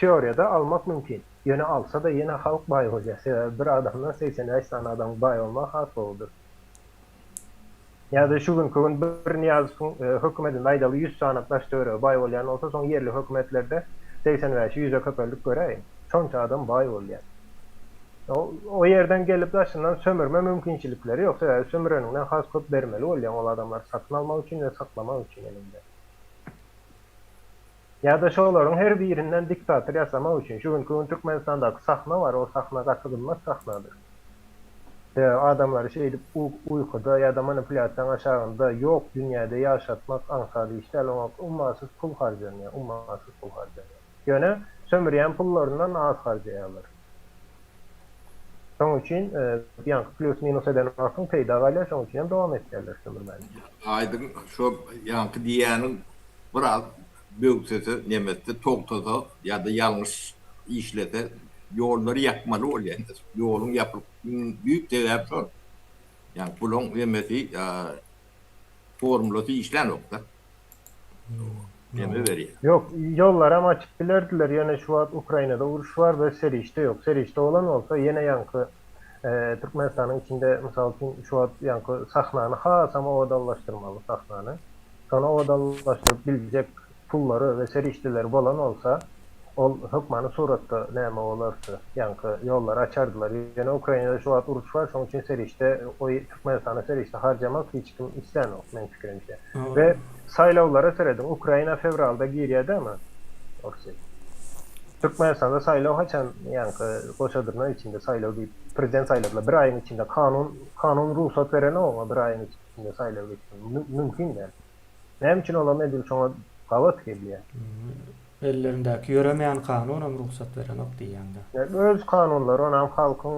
Teoriýada almak mümkin. Ýöne alsa-da ýene halk baý bolýar. Sebäbi bir adamdan 85 sany adamyň baý bolmagy has gowudyr. Ýa-da şu günki gün bir Nyýazowyň hökümedinde aýdaly 100 sany daş-töweregi baý bolýan bolsa, soň ýerli hökümetlerde 85-i ýüze köpeldip göräýiň. Şonça adam baý bolýar. O ýerden gelip daşyndan sömürme mümkinçilikleri ýok. Sebäbi sömüreniňden has köp bermeli bolýaň ol adamlary satyn almak üçin we saklamak üçin eliňde. Ýa-da şolaryň her birinden diktator ýasamak üçin. Şu günki gün Türkmenistandaky sahna bar, o sahna gaty gymmat sahnadyr. Sebäbi adamlary şeýdip uýkuda ýa-da manipulýasiýaň aşagynda ýok dünýäde ýaşatmak aňsat iş däl. Oňa ummasyz pul harjanýar, ummasyz pul harjanýar. Ýöne sömürýän pullaryndan az harjaýarlar. Şoň üçin ýaňky plýus-minus eden wagtyň peýda galýar, şoň üçin hem dowam etýärler sömürmäni. Aýdyň şo ýaňky diýýäniň biraz böwsese, nemetse, togtasa ýa-da ýalňyş işlese ýollary ýapmaly bolýar. Ýoluň ýapylyp düýp sebäbi şol. Ýagny puluň nemesi formulasy işlänokda. Neme berýär. Ýok, ýollaram açyp bilerdiler, ýöne şu wagt Ukrainada uruş bar we serişde ýok. Serişde bolan bolsa ýene ýaňky Türkmenistanyň içinde mysal üçin şu wagt ýaňky sahnany hasam owadanlaşdyrmaly sahnany. Şony owadanlaşdyryp biljek pullary we serişdeleri bolan bolsa ol hökmany suratda näme bolardy, ýaňky ýollary açardylar. Ýöne Ukrainada şu wagt uruş bar, şonuň üçin serişde Türkmenistana serişde harjamak hiç kim islänok meň pikirimçe. We saýlawlara serediň, Ukraina fewralda girýär dämi Orsýet. Türkmenistanda saýlaw haçan ýaňky goşa dyrnak içinde saýlaw diýip prezident saýladylar bir aýyň içinde kanun kanun rugsat berenok oňa bir aýyň içinde saýlaw geçirmek mümkin däl. Näme üçin olam edil şoňa gabat gelýär. Ellerindäki ýöremeýän kanunam rugsat berenok diýýäňdä. Öz kanunlary onam halkyň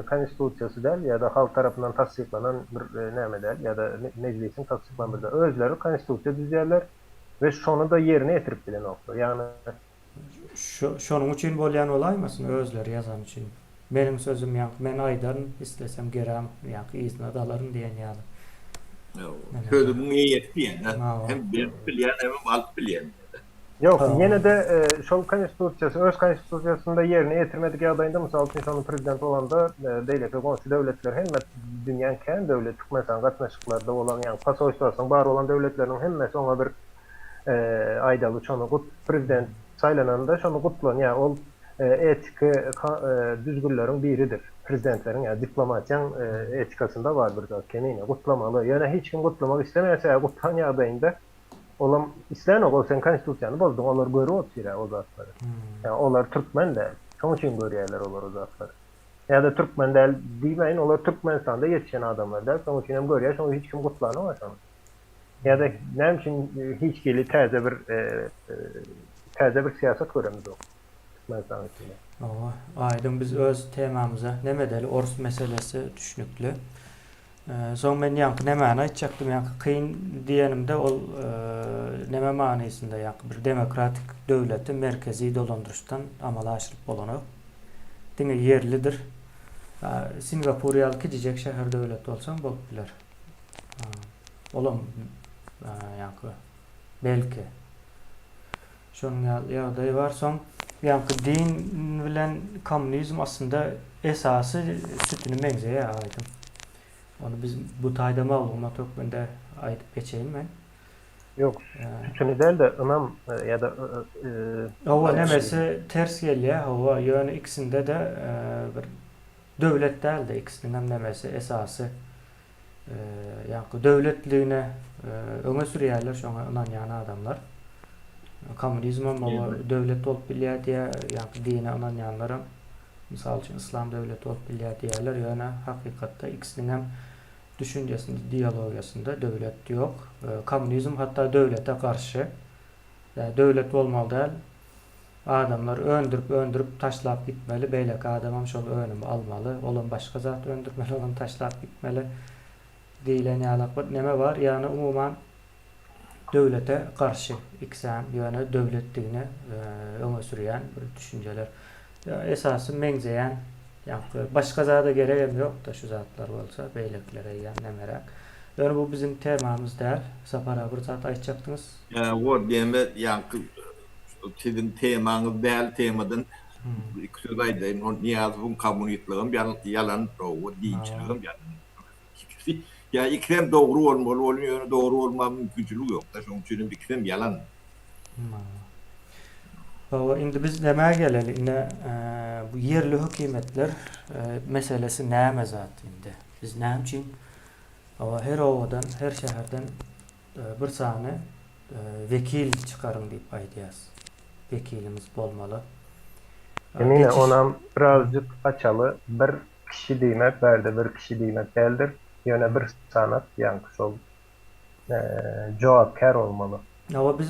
konstitusiýasy däl ýa-da halk tarapyndan tassyklanan bir näme däl ýa-da mejlisiň tassyklan bir özleri konstitusiýa düzýärler we şony-da ýerine ýetirip bilenoklar. Ýagny. Şonuň üçin bolýan bolaýmasyn özleri ýazany üçin. Meniň sözüm ýaňky men aýdaryn islesem geräm ýaňky yzyna dalaryn diýen ýaly. Sözümiň eýesi diýen hem berip bilýän hemem alyp bilýän. Ýok, ýene-de şol konstitusiýasy, öz konstitusiýasynda ýerine ýetirmedik ýagdaýynda, mysal üçin, şonuň prezident bolanda, beýleki goňşy döwletler hemme dünýäň kän döwlet Türkmenistan gatnaşyklarda bolan, ýagny posolstwasynyň bar bolan döwletleriniň hemmesi oňa bir aýdaly şony gut prezident saýlananda şony gutlanýar. Ol etiki düzgünleriň biridir. Prezidentleriň ýa diplomatiýaň etikasynda bar bir zat kemine gutlamaly. Ýöne hiç kim gutlamak islemeýär, sebäbi gutlan ýagdaýynda Olam islänok ol sen konstitusiýany bozduň olar görüp otyra o zatlary. Ýa olar türkmen däl. Şoň üçin görýärler olar o zatlary. Ýa-da türkmen däl diýmäýin olar Türkmenistanda ýetişen adamlar däl şoň üçin hem görýär şoň hiç kim gutlanok şony. Ýa-da näme üçin hiç hili täze bir täze bir syýasat göremizok. Türkmenistanyň içinde. Hawa, Aýdyň biz öz temamyza neme edeli orus meselesi düşnükli. Soň men ýaňky nemäni aýtjakdym ýaňky kyn diýenimde ol neme manysynda ýaňky bir demokratik döwleti merkezi dolandyryşdan amala aşyryp bolanok. Diňe ýerlidir. Singapur ýaly kiçijek şäher döwlet bolsaň bolup biler. Olam ýaňky belki. Şonuň ýaly ýagdaý bar. Soň ýaňky din bilen kommunizm aslynda esasy sütüni meňzeýär aýdyň. Ony biz bu taýda maglumat hökmünde aýdyp geçeýin men. Ýok, sütüni däl-de ynam ýa-da Hawa, nemesi ters gelýär, hawa, ýöne ikisinde-de bir döwlet däl-de ikisiniňem nemesi esasy Ýaňky döwletligine öňe sürýärler şoňa ynanýan adamlar. Kommunizmem oba döwlet bolup bilýär diýýär, ýaňky dine ynanýanlaram mysal üçin yslam döwleti bolup bilýär diýýärler, ýöne hakykatda ikisiniňem düşünjesinde, ideologiýasynda döwlet ýok. Kommunizm hatda döwlete garşy. Ýa döwlet bolmaly däl. Adamlar öndürip öndürip taşlap gitmeli beýleki adamam şol önümi almaly olam başga zat öndürmeli olam taşlap gitmeli diýilen ýalak bir neme bar ýagny umuman döwlete garşy ikisem ýöne döwletdigini öňe sürýän bir düşünjeler esasy meňzeýän ýaňky başga zada geregem ýokda şu zatlar bolsa beýlekilere eýýäm nemeräk ýöne bu biziň temamyz däl Sapar aga bir zat aýtjakdyňyz. Ýa diýende ýaňky Siziň temaňyz däl temadan iki söz aýdaýyn. Ol Nyýazowyň kommunistligem ýalan, hawa, dinçiligem ýalan. Ikisi ýa ikisem dogry bolmaly bolýar, ýöne dogry bolmaga mümkinçilik ýok-da, şonuň üçin hem ikisem ýalan. Hawa, indi biz nämä geleli? Ine, bu ýerli hökümetler meselesi näme zat indi? Biz näme üçin hawa, her obadan, her şäherden bir sany wekil çykaryň diýip aýdýas. Wekilimiz bolmaly. Emine onam birazjyk açaly bir kişi diýmek bärde bir kişi diýmek däldir ýöne bir sanak ýaňky şol jogapkär bolmaly. Hawa biz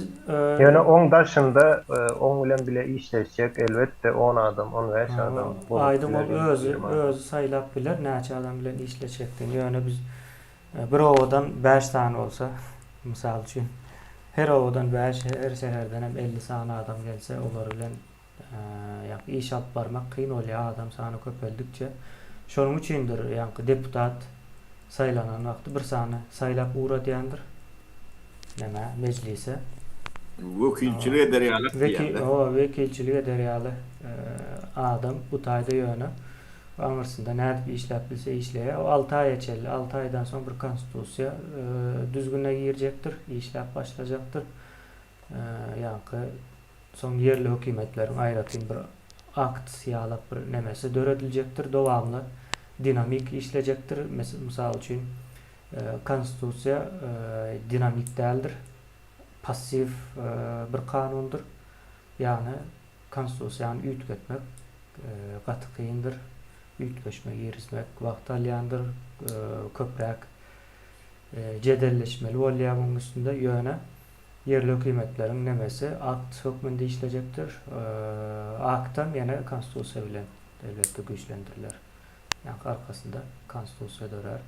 Ýöne oň daşynda oň bilen bile işleşjek elbetde on adam on bäş adam bolup Aýdyň ol özi özi saýlap biler näçe adam bilen işleşjekdigini ýöne biz Bir obadan bäş sany bolsa, mysal üçin, her obadan bäş, her şäherdenem 50 sany adam gelse, olar bilen ýaňky iş alyp barmak kyn bolýar, adam sany köpeldikçe. Şonuň üçindir, ýaňky deputat saýlanan wagty bir sany saýlap ugradýandyr, nämä, mejlise. Wekilçilik eder ýaly diýýär-de. Hawa, wekilçilik eder ýaly adam bu taýda ýöne. Aňyrsynda nädip işläp bilse işleýär. O alty aýa çenli, alty aýdan soň bir konstitusiýa düzgüne girjekdir, işläp başlajakdyr. Ýaňky soň ýerli hökümetleriň aýratyn bir akt ýalak bir nemesi dörediljekdir, dowamly dinamik işlejekdir. Mysal üçin, konstitusiýa dinamik däldir, passiw bir kanundyr. Ýagny Konstitusiýany üýtgetmek gaty kyndyr. Üýtgeşme girizmek wagt alýandyr. Köpräk jedelleşmeli bolýar munuň üstünde. Ýöne ýerli hökümetleriň nemesi akt hökmünde işlejekdir. Aktam ýene konstitusiýa bilen elbetde güýçlendiriler. Ýaňky arkasynda konstitusiýa dörär.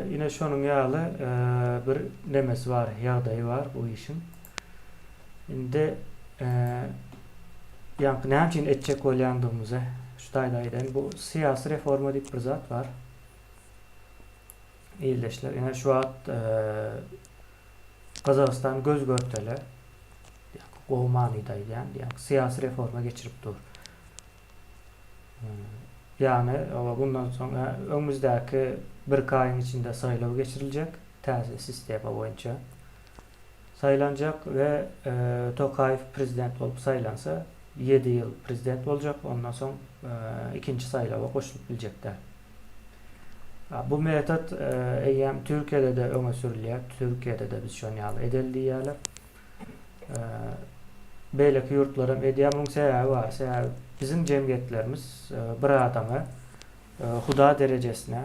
Ine şonuň ýaly bir nemesi bar, ýagdaýy bar bu işiň. Indi ýaňky näme üçin etjek bolýandygymyzy şu taýda aýdaýyn. Bu syýasy reforma diýip bir zat bar. Ildeşler, ine şu wagt Gazagystan göz görtele, gowy manyda aýdýan, ýaňky syýasy reforma geçirip dur. Ýagny, bundan soň öňümizdäki birki aýyň içinde saýlaw geçiriljek, täze sistema boýunça saýlanjak we Tokaýew prezident bolup saýlansa, ýedi ýyl prezident boljak, ondan soň ikinji saýlawa goşulyp biljek däl. Bu metod eýýäm Türkiýede-de öňe sürülýär, Türkiýede-de biz şon ýaly edeli diýýärler. Beýleki ýurtlaram edýär. Munuň sebäbi bar. Sebäbi biziň jemgyýetlerimiz bir adamy huda derejesine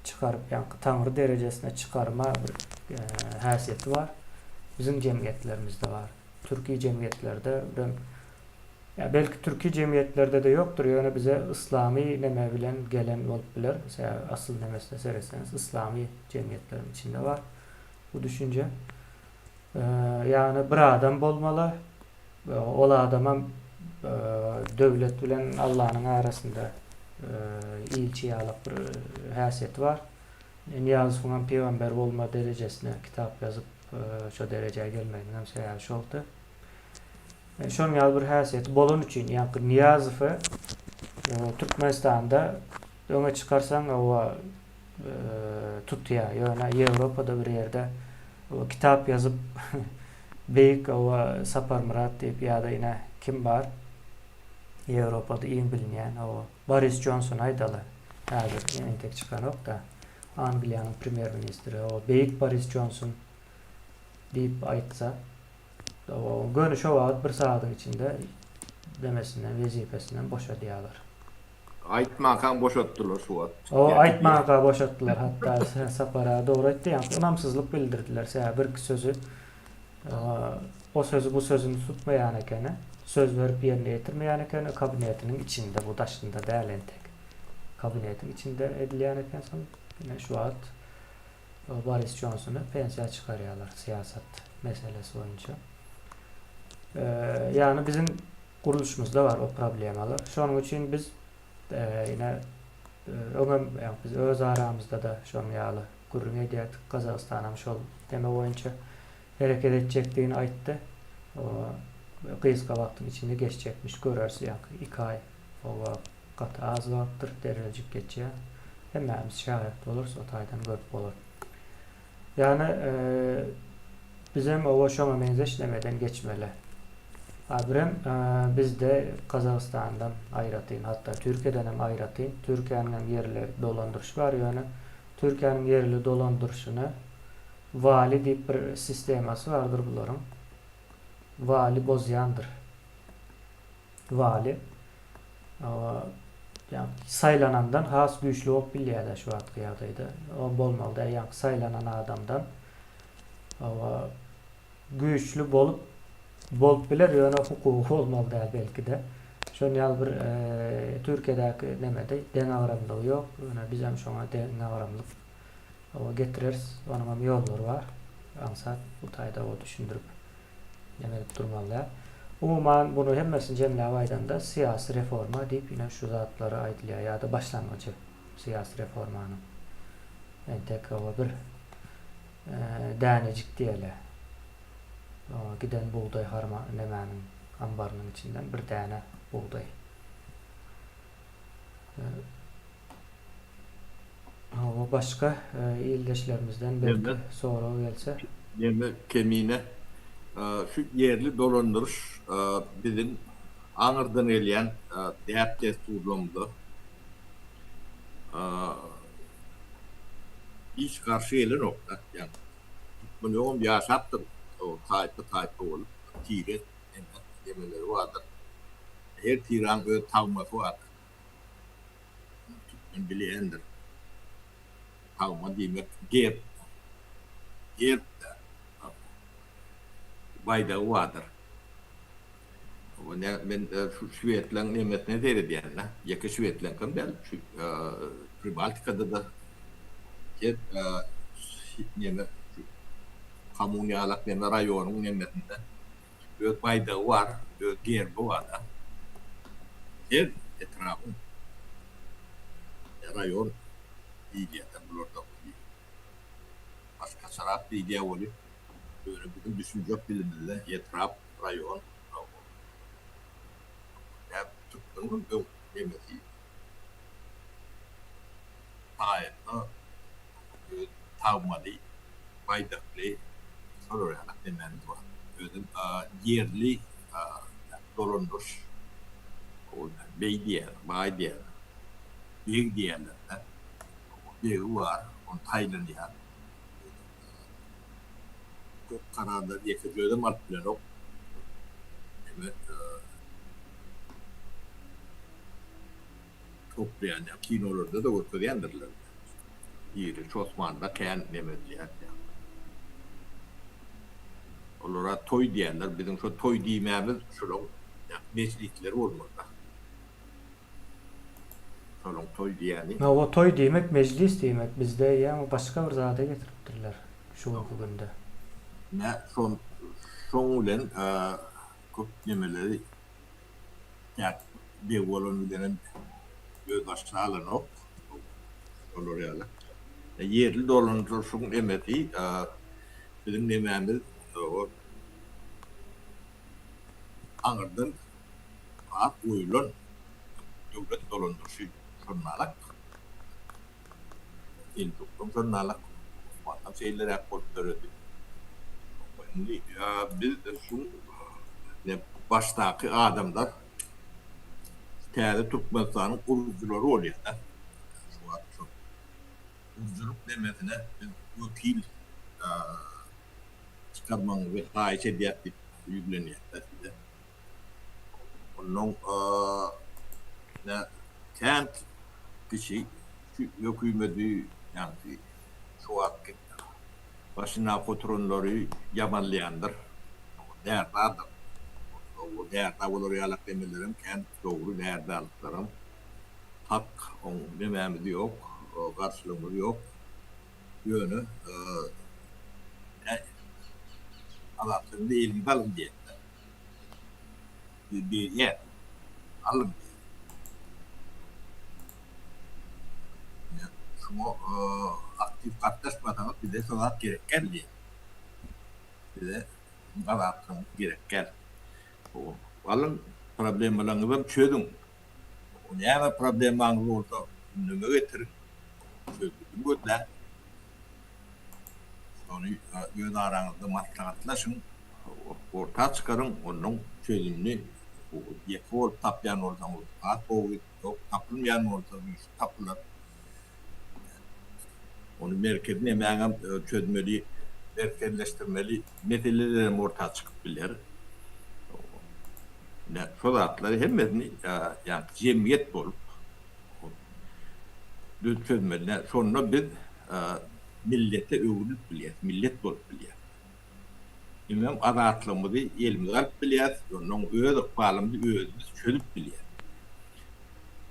çykaryp, ýaňky taňry derejesine çykarma bir häsiýeti bar. Biziň jemgyýetlerimizde bar. Türki jemgyýetlerde birem. Ýa belki türki jemgyýetlerde-de ýokdur, ýöne bize yslamy neme bilen gelen bolup biler. Sebäbi asyl nemesine seretseňiz yslamy jemgyýetleriň içinde bar bu düşünje. Ýagny bir adam bolmaly, ol adamam döwlet bilen Allanyň arasynda ilçi ýalak bir häsiýeti bar. Nyýazowyňam pygamber bolma derejesine kitap ýazyp şo derejä gelmeginiňem sebäbi şoldy. Şonuň ýaly bir häsiýeti bolany üçin, ýaňky Nyýazowy Türkmenistanda öňe çykarsaň owa tutýar. Ýöne Ýewropada bir ýerde kitap ýazyp beýik owa Saparmyrat diýip ýa-da ine kim bar Ýewropada iň bilinýän owa Boris Jonson aýdaly. Häzir entek çykanok-da. Angliýanyň premýer-ministri owa beýik Boris Jonson diýip aýtsa Göni şo wagt bir sagadyň içinde demesinden, wezipesinden boşadýarlar. Aýtmankaň boşatdylar şu wagt. O aýtmanka boşatdylar hatda Sapar aga dogry aýtdy ýaňky ynamsyzlyk bildirdiler sebäbi birki sözi o sözi bu sözüni tutmaýan ekeni söz berip ýerine ýetirmeýän ekeni kabinetiniň içinde bu daşynda däl entek kabinetiň içinde edilýän eken soň ine şu wagt Boris Jonsony pensiýa çykarýarlar syýasat meselesi boýunça. Ýagny biziň gurluşymyzda bar o problemalar. Şonuň üçin biz ine öňem ýa biz öz aramyzda-da şonuň ýaly gürrüň edýärdik. Gazagystanam şol teme boýunça hereket etjekdigini aýtdy. O gysga wagtyň içinde geçjekmiş. Göreris ýaňky 2 aý o gaty az wagtdyr, derreljik geçýär. Hemmämiz şaýat bolarys, o taýdan görüp bolar. Ýagny bizem oba şoňa meňzeş nemeden geçmeli. A birem bizde Gazagystandan aýratyn, hatda Türkiýeden hem aýratyn, Türkiýäniň hem ýerli dolandyryşy bar, ýöne Türkiýäniň ýerli dolandyryşyny wali diýip bir sistemasy bardyr bularyň. Wali bozýandyr. Wali ýa saýlanandan has güýçli bolup bilýär-de şu wagtky ýagdaýda. O bolmaly däl, ýaňky saýlanan adamdan oba güýçli bolup bolup biler, ýöne hukugy bolmaly däl belki-de. Şonuň ýaly bir Türkiýedäki nemede deňagramlygy ýok. Ýöne bizem şoňa deňagramlyk oba getireris. Onuň hem ýollary bar. Aňsat bu taýda o düşündirip neme edip durmaly däl. Umuman buny hemmesini jemläp aýdanda syýasy reforma diýip ine şu zatlara aýdylýar ýa-da başlangyjy syýasy reformanyň. Entek oba bir dänejik diýeli. Giden bugdaý harma nemäniň ambarynyň içinden bir däne bugdaý. Hawa başga ildeşlerimizden belki sorag gelse. Ýene Kemine şu ýerli dolandyryş biziň aňyrdan gelýän däp-dessurlarymyza hiç garşy gelenok-da. Ýagny türkmen öňem ýaşapdyr taýpa-taýpa bolup, tire nemeleri bardyr. Her tiräň öz tagmasy bardyr. Türkmen bilýändir. Tagma diýmek gerb. Gerb-de baýdagy bardyr. Men şu şwedleň nemesine seredýän-de, ýeke şwedleňkem däl, şu Pribaltikada-da her neme şu kommun ýalak neme raýonyň nemesinde öz baýdagy bar, öz gerbi bar-da. Her etrabyň raýon diýilýär-de bularda. Başgaçarak diýilýär weli, ýöne biziň düşünjek dilimizde etrap, raýon, türkmeniň öň nemesi taýynda öz tagmaly, baýdakly şolar ýaly nemämiz bar. Özem ýerli dolandyryş beý diýýär, baý diýýär, beg diýýärler-de. Begi bar, ony saýlanýar. Köp kararlary ýekeje özem alyp bilenok. Neme toplaýan ýa kinolarda-da görkezýändirler. Iri Çosmanda kän neme edilýär. Olara toý diýýärler. Biziň şo toý diýmämiz şolaň. Mejlisleri bolmaly-da. Şolaň toý diýýäni. Hawa, toý diýmek mejlis diýmek. Bizde eýýäm başga bir zada getiripdirler şu günki günde. Ine, şon, şoň bilen köp nemeleri täk beg bolan bilenem öz başyna alanok. Olar ýaly. Ýerli dolandyryşyň nemesi biziň nemämiz o aňyrdan at goýulan döwlet dolandyryşy şonalak. Seljukdan şonalak, Osmandan şeýleräk bolup döredi. Indi biz şu başdaky adamlar täze Türkmenistanyň gurujylary bolýar-da. Şu wagt şol gurujylyk nemesine biz wekil çykarmagyňyzy haýyş edýäs diýip ýüzlenýärler size. Onnoň ine kän kişi şu hökümeti ýaňky şu wagtky başyndaky oturanlary ýamanlaýandyr. Närzadyr. Närza bolar ýalak demelerem kän dogry närzalyklaram hak oň nemämiz ýok, garşylygymyz ýok. Ýöne Azatlygyňyzy eliňize alyň diýýärler. Biz berýäs. Alyň diýýär. Şuňa aktiw gatnaşmasaňyz bize şo zat gerek däl diýýär. Bize azatlygyňyz gerek däl. Alyň problemalaryňyzam çözüň. Näme problemaňyz bolsa gündeme getiriň, çözgüdini gözläň. Şony öz araňyzda maslahatlaşyň, orta çykaryň, onuň çözümini ýeke bolup tapýan bolsaňyz has gowy, ýok tapylmaýan bolsa üýşüp tapylar. Ony merkezi nemäňem çözmeli, merkezleşdirmeli meselelerem orta çykyp biler. Ine, şo zatlary hemmesini ýagny jemgyýet bolup düz çözmeli. Şonda biz millete öwrülip bilýäs, millet bolup bilýäs. Hemem azatlygymyzy elimize alyp bilýäs, onnoň öz ykbalymyzy özümiz çözüp bilýäs.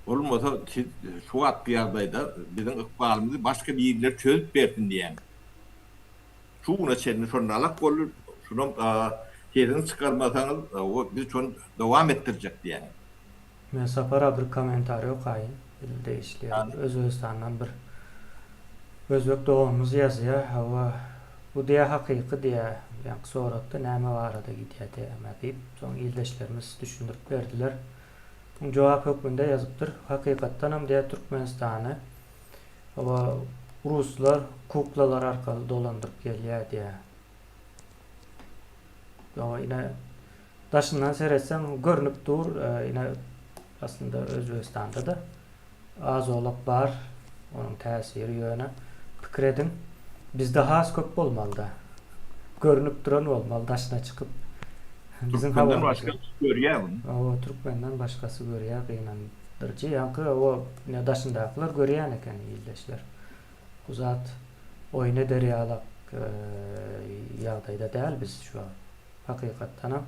Bolmasa siz şu wagtky ýagdaýda biziň ykbalymyzy başga birileri çözüp bersin diýýäňiz. Şu güne çenli şonda alak boldy, şunam sesiňizi çykarmasaňyz biz şony dowam etdirjek diýýäňiz. Men Sapara bir kommentariý okaýyn. Bil degişli ýeri bir Özbegistandan bir özbek doganymyz ýazýar. Hawa bu diýýär hakyky diýýär. Ýaňky soratda näme barada gidýär tema diýip, soň ildeşlerimiz düşündirip berdiler. Muň jogap hökmünde ýazypdyr. Hakykatdanam diýýär Türkmenistany hawa ruslar kuklalar arkaly dolandyryp gelýär diýýär. Hawa ine daşyndan seretseň görnüp dur ine aslynda Özbegistanda-da az-owlak bar onuň täsiri ýöne pikir ediň bizde has köp bolmalyda. Görnüp duran bolmaly daşyna çykyp. Biziň Türkmenden başga görýär muny. Hawa türkmenden başgasy görýär gynandyryjy. Ýaňky o ine daşyndakylar görýän eken ildeşler. Bu zat oýun eder ýalak ýagdaýda däl biz şu wagt. Hakykatdanam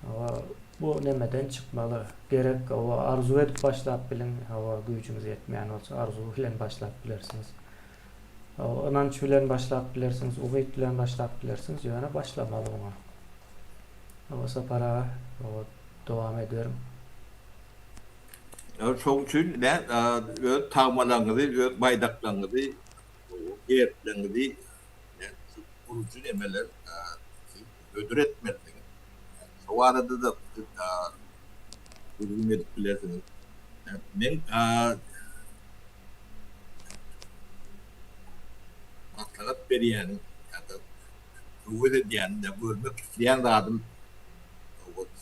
hawa bu nemeden çykmaly. Gerek hawa arzuw edip başlap biliň. Hawa güýjüňiz ýetmeýän bolsa arzuw bilen başlap bilersiňiz. Hawa ynanç bilen başlap bilersiňiz, umyt bilen başlap bilersiňiz, ýöne başlamaly muňa. Hawa Sapar aga, hawa dowam ediberiň. Şoň üçin nä öz tagmalaryňyzy, öz baýdaklaryňyzy, gerbleriňizi şu gurujy nemeler siz hödür etmelisiňiz. Şo barada-da siz gürrüň edip bilersiňiz. Men maslahat berýänim ýa-da höwes edýänim ýa görmek isleýän zadym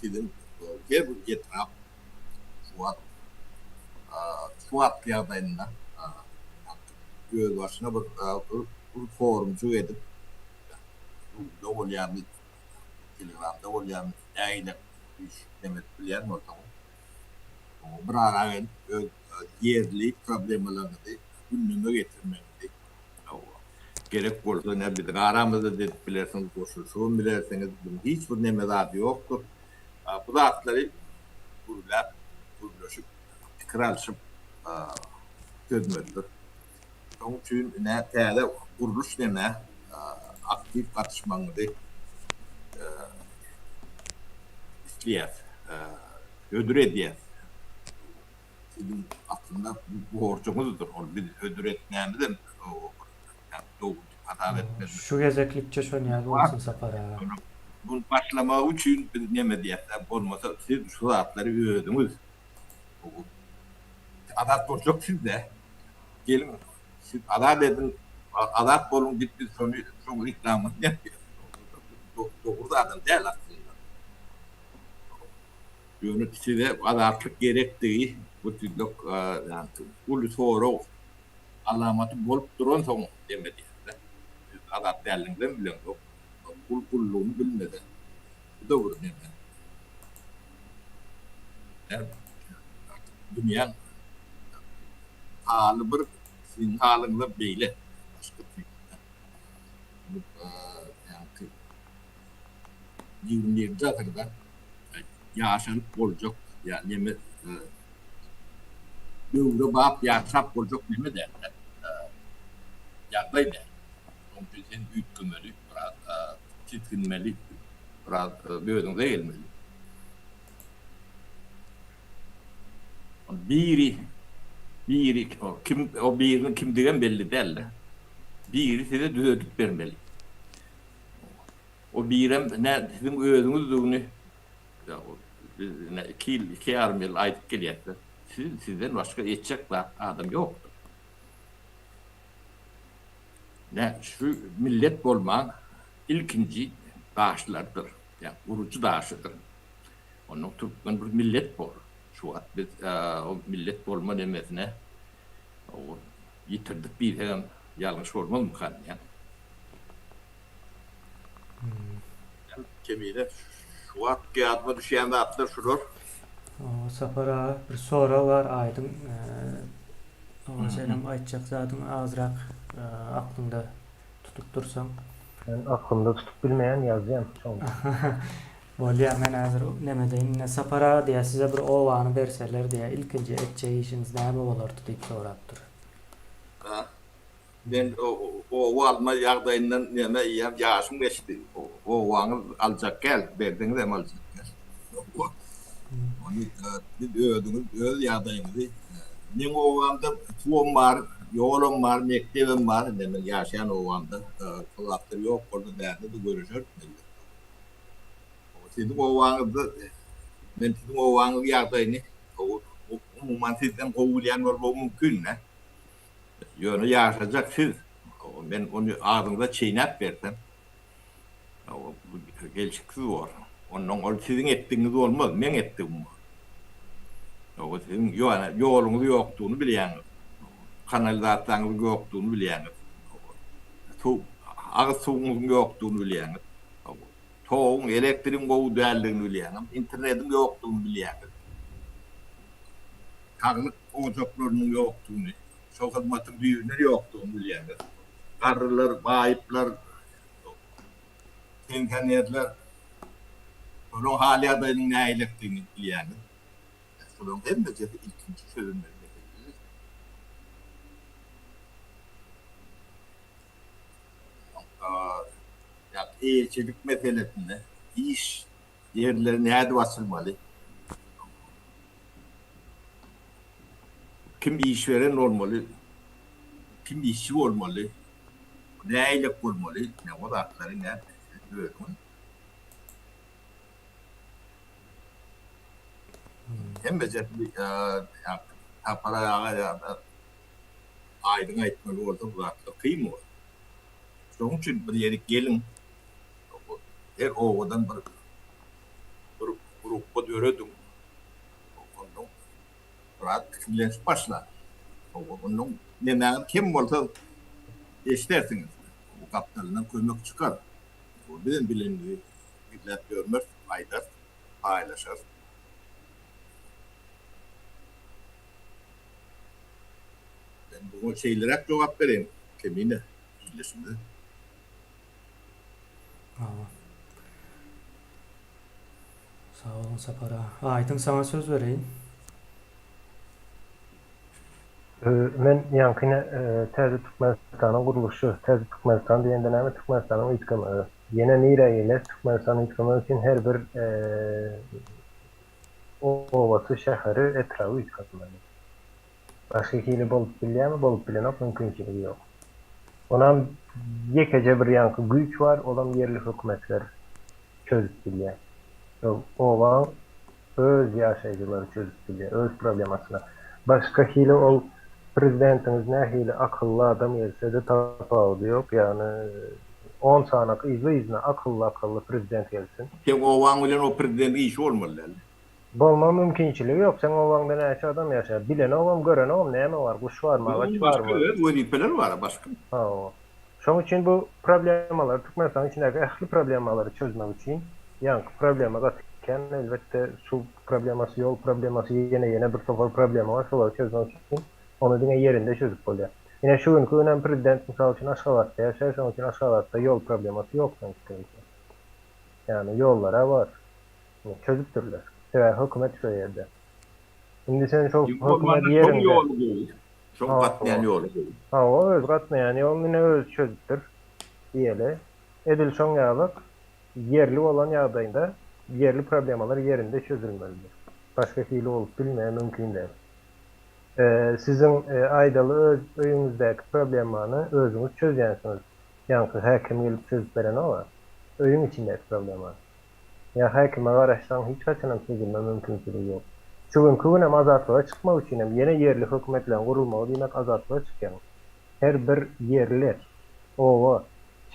siziň her bir etrap şu wagt şu wagtky ýagdaýynda özbaşyna bir bir forumjyk edip Zoomda bolýarmy, Telegramda bolýarmy, nähili iş neme edip bilýän bolsaňyz bir ara gelip öz ýerli problemalaryňyzy gündeme getirmegiňizi gerek bolsa ne biziň aramyzda-da edip bilersiňiz, goşulyşybam bilersiňiz, bunuň hiç bir neme zady ýokdur. Bu zatlary gürläp, gürleşip, pikir alşyp çözmelidir. Şonuň üçin ine täze gurluş neme aktiw gatyşmagyňyzy isleýäs, hödür edýäs. Siziň aslynda borjuňyzdyr ol biz hödür etmämizem dogry diýip hasap etmeli. Şu gezeklikçe şonýaly bolsun Sapar aga. Muny başlamagy üçin biz neme diýýäs, bolmasa siz şu zatlary özüňiz Azat boljak sizde. Geliň siz azat ediň, azat boluň diýip biz şony şoň reklamasyny ýapýas. Dogry zadam däl aslynda. Ýöne size azatlyk gerekdigi bu sizde uly sorag alamaty bolup duransoň neme diýýäs-de. Siz azat däldigiňizem bileňzok. Gul gullugyny bilmese bu-da bir neme. Dünýäň haly bir, siziň halyňyzam beýle. Başga ýaňky 21-nji asyrda ýaşalyp boljak ýa neme döwre bap ýaşap boljak neme däl. Ýagdaý däl. Şonuň üçin sen üýtgemeli, biraz tisginmeli, biraz özüňize gelmeli. Biri, biri, kim, o biriniň kimdigem belli däl-de. Biri size düzedip bermeli. O birem nä siziň özüňizdigini biz ine iki ýyl, iki ýarym ýyl aýdyp gelýäs-de. Siz, sizden başga etjek zat adam ýokdur. Nä şu millet bolmaň ilkinji daşlarydyr, ýa gurujy daşydyr. Onnoň türkmen bir millet bor. Şu wagt biz o millet bolma nemesine ýitirdik diýsegem ýalňyş bolmazmykan diýýän. Kemine şu wagt ýadyma düşýän zatlar şular. Sapar aga bir sorag bar aýdyň oňa senem aýtjak zadyň azrak aklyňda tutup dursaň. Men aklymda tutup bilmeýän ýazýan şoň. Bolýa men häzir nemedeýin ine Sapar aga diýýär size bir obany berseler diýýär ilkinji etjek işiňiz näme bolardy diýip sorapdyr. Men oba alma ýagdaýyndan neme eýýäm ýaşym geçdi. Obaňyz aljak däl, berseňizem aljak däl. Ony siz özüňiz öz ýagdaýyňyzy meň obamda suwam bar, ýolam bar, mekdebem bar. Indi men ýaşaýan obamda şol zatlar ýok bolsa bärde-de göreşeris elbetde. Siziň obaňyzda men siziň obaňyzyň ýagdaýyny umuman sizden gowy bilýän bolmagym mümkin-dä. Ýöne ýaşajak siz. Men ony agzyňyza çeýnäp bersem, bu gelşiksiz bor. Onnoň ol siziň etdigiňiz bolmaz, meň etdigim bor. Siziň ýoluňyz ýokdugyny bilýäňiz. Kanalizasiýaňyzyň ýokdugyny bilýäňiz. Suw, agyz suwuňyzyň ýokdugyny bilýäňiz. Toguň, elektrigiň gowy däldigini bilýäňiz. Internetiň ýokdugyny bilýäňiz. Saglyk ojaklarynyň ýokdugyny, şol hyzmatyň düýbünden ýokdugyny bilýäňiz. Garrylar, baýyplar, pensionerler, olaryň hal-ýagdaýynyň nähilidigini bilýäňiz. Şolaryň hemmesi ilkinji çözülmeli meseleler. Eýeçilik meselesinde iş ýerleri nädip açylmaly? Kim iş beren bolmaly, kim işçi bolmaly, nähilek bolmaly, ine o zatlary ine siz özüňiz hemmejesini Sapar aga ýa-da Aýdyň aýtmaly bolsa bu zatlar kyn bolar. Şonuň üçin bir ýerik geliň, her obadan bir bir grupba dörediň. Ondan biraz pikirlenişip başlaň. Ondan nemäňiz kem bolsa eşidersiňiz. Gapdalyndan kömek çykar. Bizem bilenimizi gizläp ýörmeris, aýdarys, paýlaşarys. Men buňa şeýleräk jogap bereýin, Kemine ildeşimize. Hawa. Sag boluň Sapar aga. Aýdyň saňa söz bereýin. Men ýaňky ine Täze Türkmenistanyň gurluşy, Täze Türkmenistan diýende näme Türkmenistanyň üýtgemegi. Ýene nirä gelýäs Türkmenistanyň üýtgemegi üçin her bir obasy, şäheri, etraby üýtgemeli. Başga hili bolup bilýärmi, bolup bilenok, mümkinçiligi ýok. Onam ýekeje bir ýaňky güýç bar, olam ýerli hökümetler çözüp bilýär. Şol obaň öz ýaşaýjylary çözüp bilýär, öz problemasyny. Başga hili ol prezidentiňiz nähili akylly adam gelse-de tapawudy ýok, ýagny on sanak yzly-yzyna akylly-akylly prezident gelsin. Seň obaň bilen o prezidentiň işi bolmaly däl. Bolma mümkinçiligi ýok. Seň obaňda näçe adam ýaşaýar? Bilenogam, görenogam näme bar? Guş barmy, agaç barmy? Başga öz wezipeleri bar, başga. Hawa. Şoň üçin bu problemalary, Türkmenistanyň içindäki ähli problemalary çözmek üçin, ýaňky problema gaty kän, elbetde, suw problemasy, ýol problemasy, ýene, ýene bir topar problema bar, şolary çözmek üçin ony diňe ýerinde çözüp bolýar. Ine, şu günki günem prezident, mysal üçin, Aşgabatda ýaşaýar, şonuň üçin Aşgabatda ýol problemasy ýok meň pikirimçe. Ýagny ýollar-a bar. Çözüpdirler. Sebäbi hökümet şo ýerde. Indi sen şol hökümet ýeriňde. Ýoly gowy. Şoň gatnaýan ýoly gowy. Hawa, öz gatnaýan ýoluny ine özi çözüpdir diýeli. Edil şoň ýalyk ýerli bolan ýagdaýynda ýerli problemalar ýerinde çözülmelidir. Başga hili bolup bilmeýär, mümkin däl. Siziň aýdaly öz öýüňizdäki problemany özüňiz çözýänsiňiz. Ýaňky häkim gelip çözüp berenok-a. Öýüň içindäki problemany. Ýa häkime garaşsaň hiç haçanam çözülme mümkinçiligi ýok. Şu günki günem azatlyga çykmak üçinem ýene ýerli hökümetleň gurulmagy diýmek azatlyga çykýaň. Her bir ýerli oba,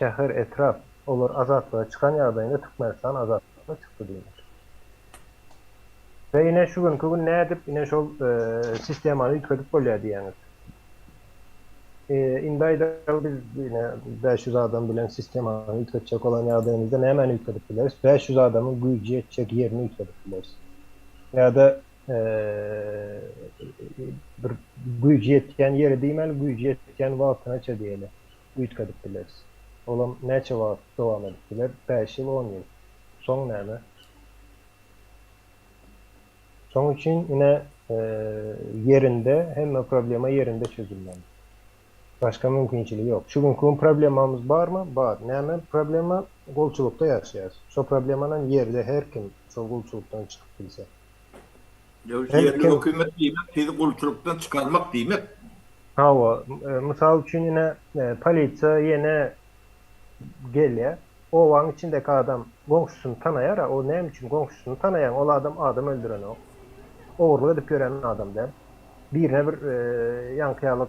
şäher, etrap olar azatlyga çykan ýagdaýynda Türkmenistan azatlyga çykdy diýmek. We ine şu günki gün nädip ine şol sistemany üýtgedip bolýar diýýäňiz. Indi aýdaly biz ine 500 adam bilen sistemany üýtgetjek bolan ýagdaýymyzda nämäni üýtgedip bileris? 500 adamyň güýji ýetjek ýerini üýtgedip bileris. Ýa-da bir güýji ýetýän ýeri diýmäli, güýji ýetýän wagtynaça diýeli üýtgedip bileris. Olam näçe wagt dowam edip biler? 5 ýyl, 10 ýyl. Soň näme? Şoň üçin ine ýerinde hemme problema ýerinde çözülmeli. Başga mümkinçiligi ýok. Şu günki gün problemamyz barmy? Bar. Näme problema? Gulçulykda ýaşaýas. Şo problemanam ýerde her kim şol gulçulykdan çykyp bilse. Ýerli hökümet diýmek sizi gulçulykdan çykarmak diýmek. Hawa, mysal üçin ine polisiýa ýene gelýär. Obaň içindeki adam goňşusyny tanaýar-a, o näme üçin goňşusyny tanaýaň, ol adam adam öldürenok, ogurlyk edip ýören adam däl. Birine bir ýaňky ýaly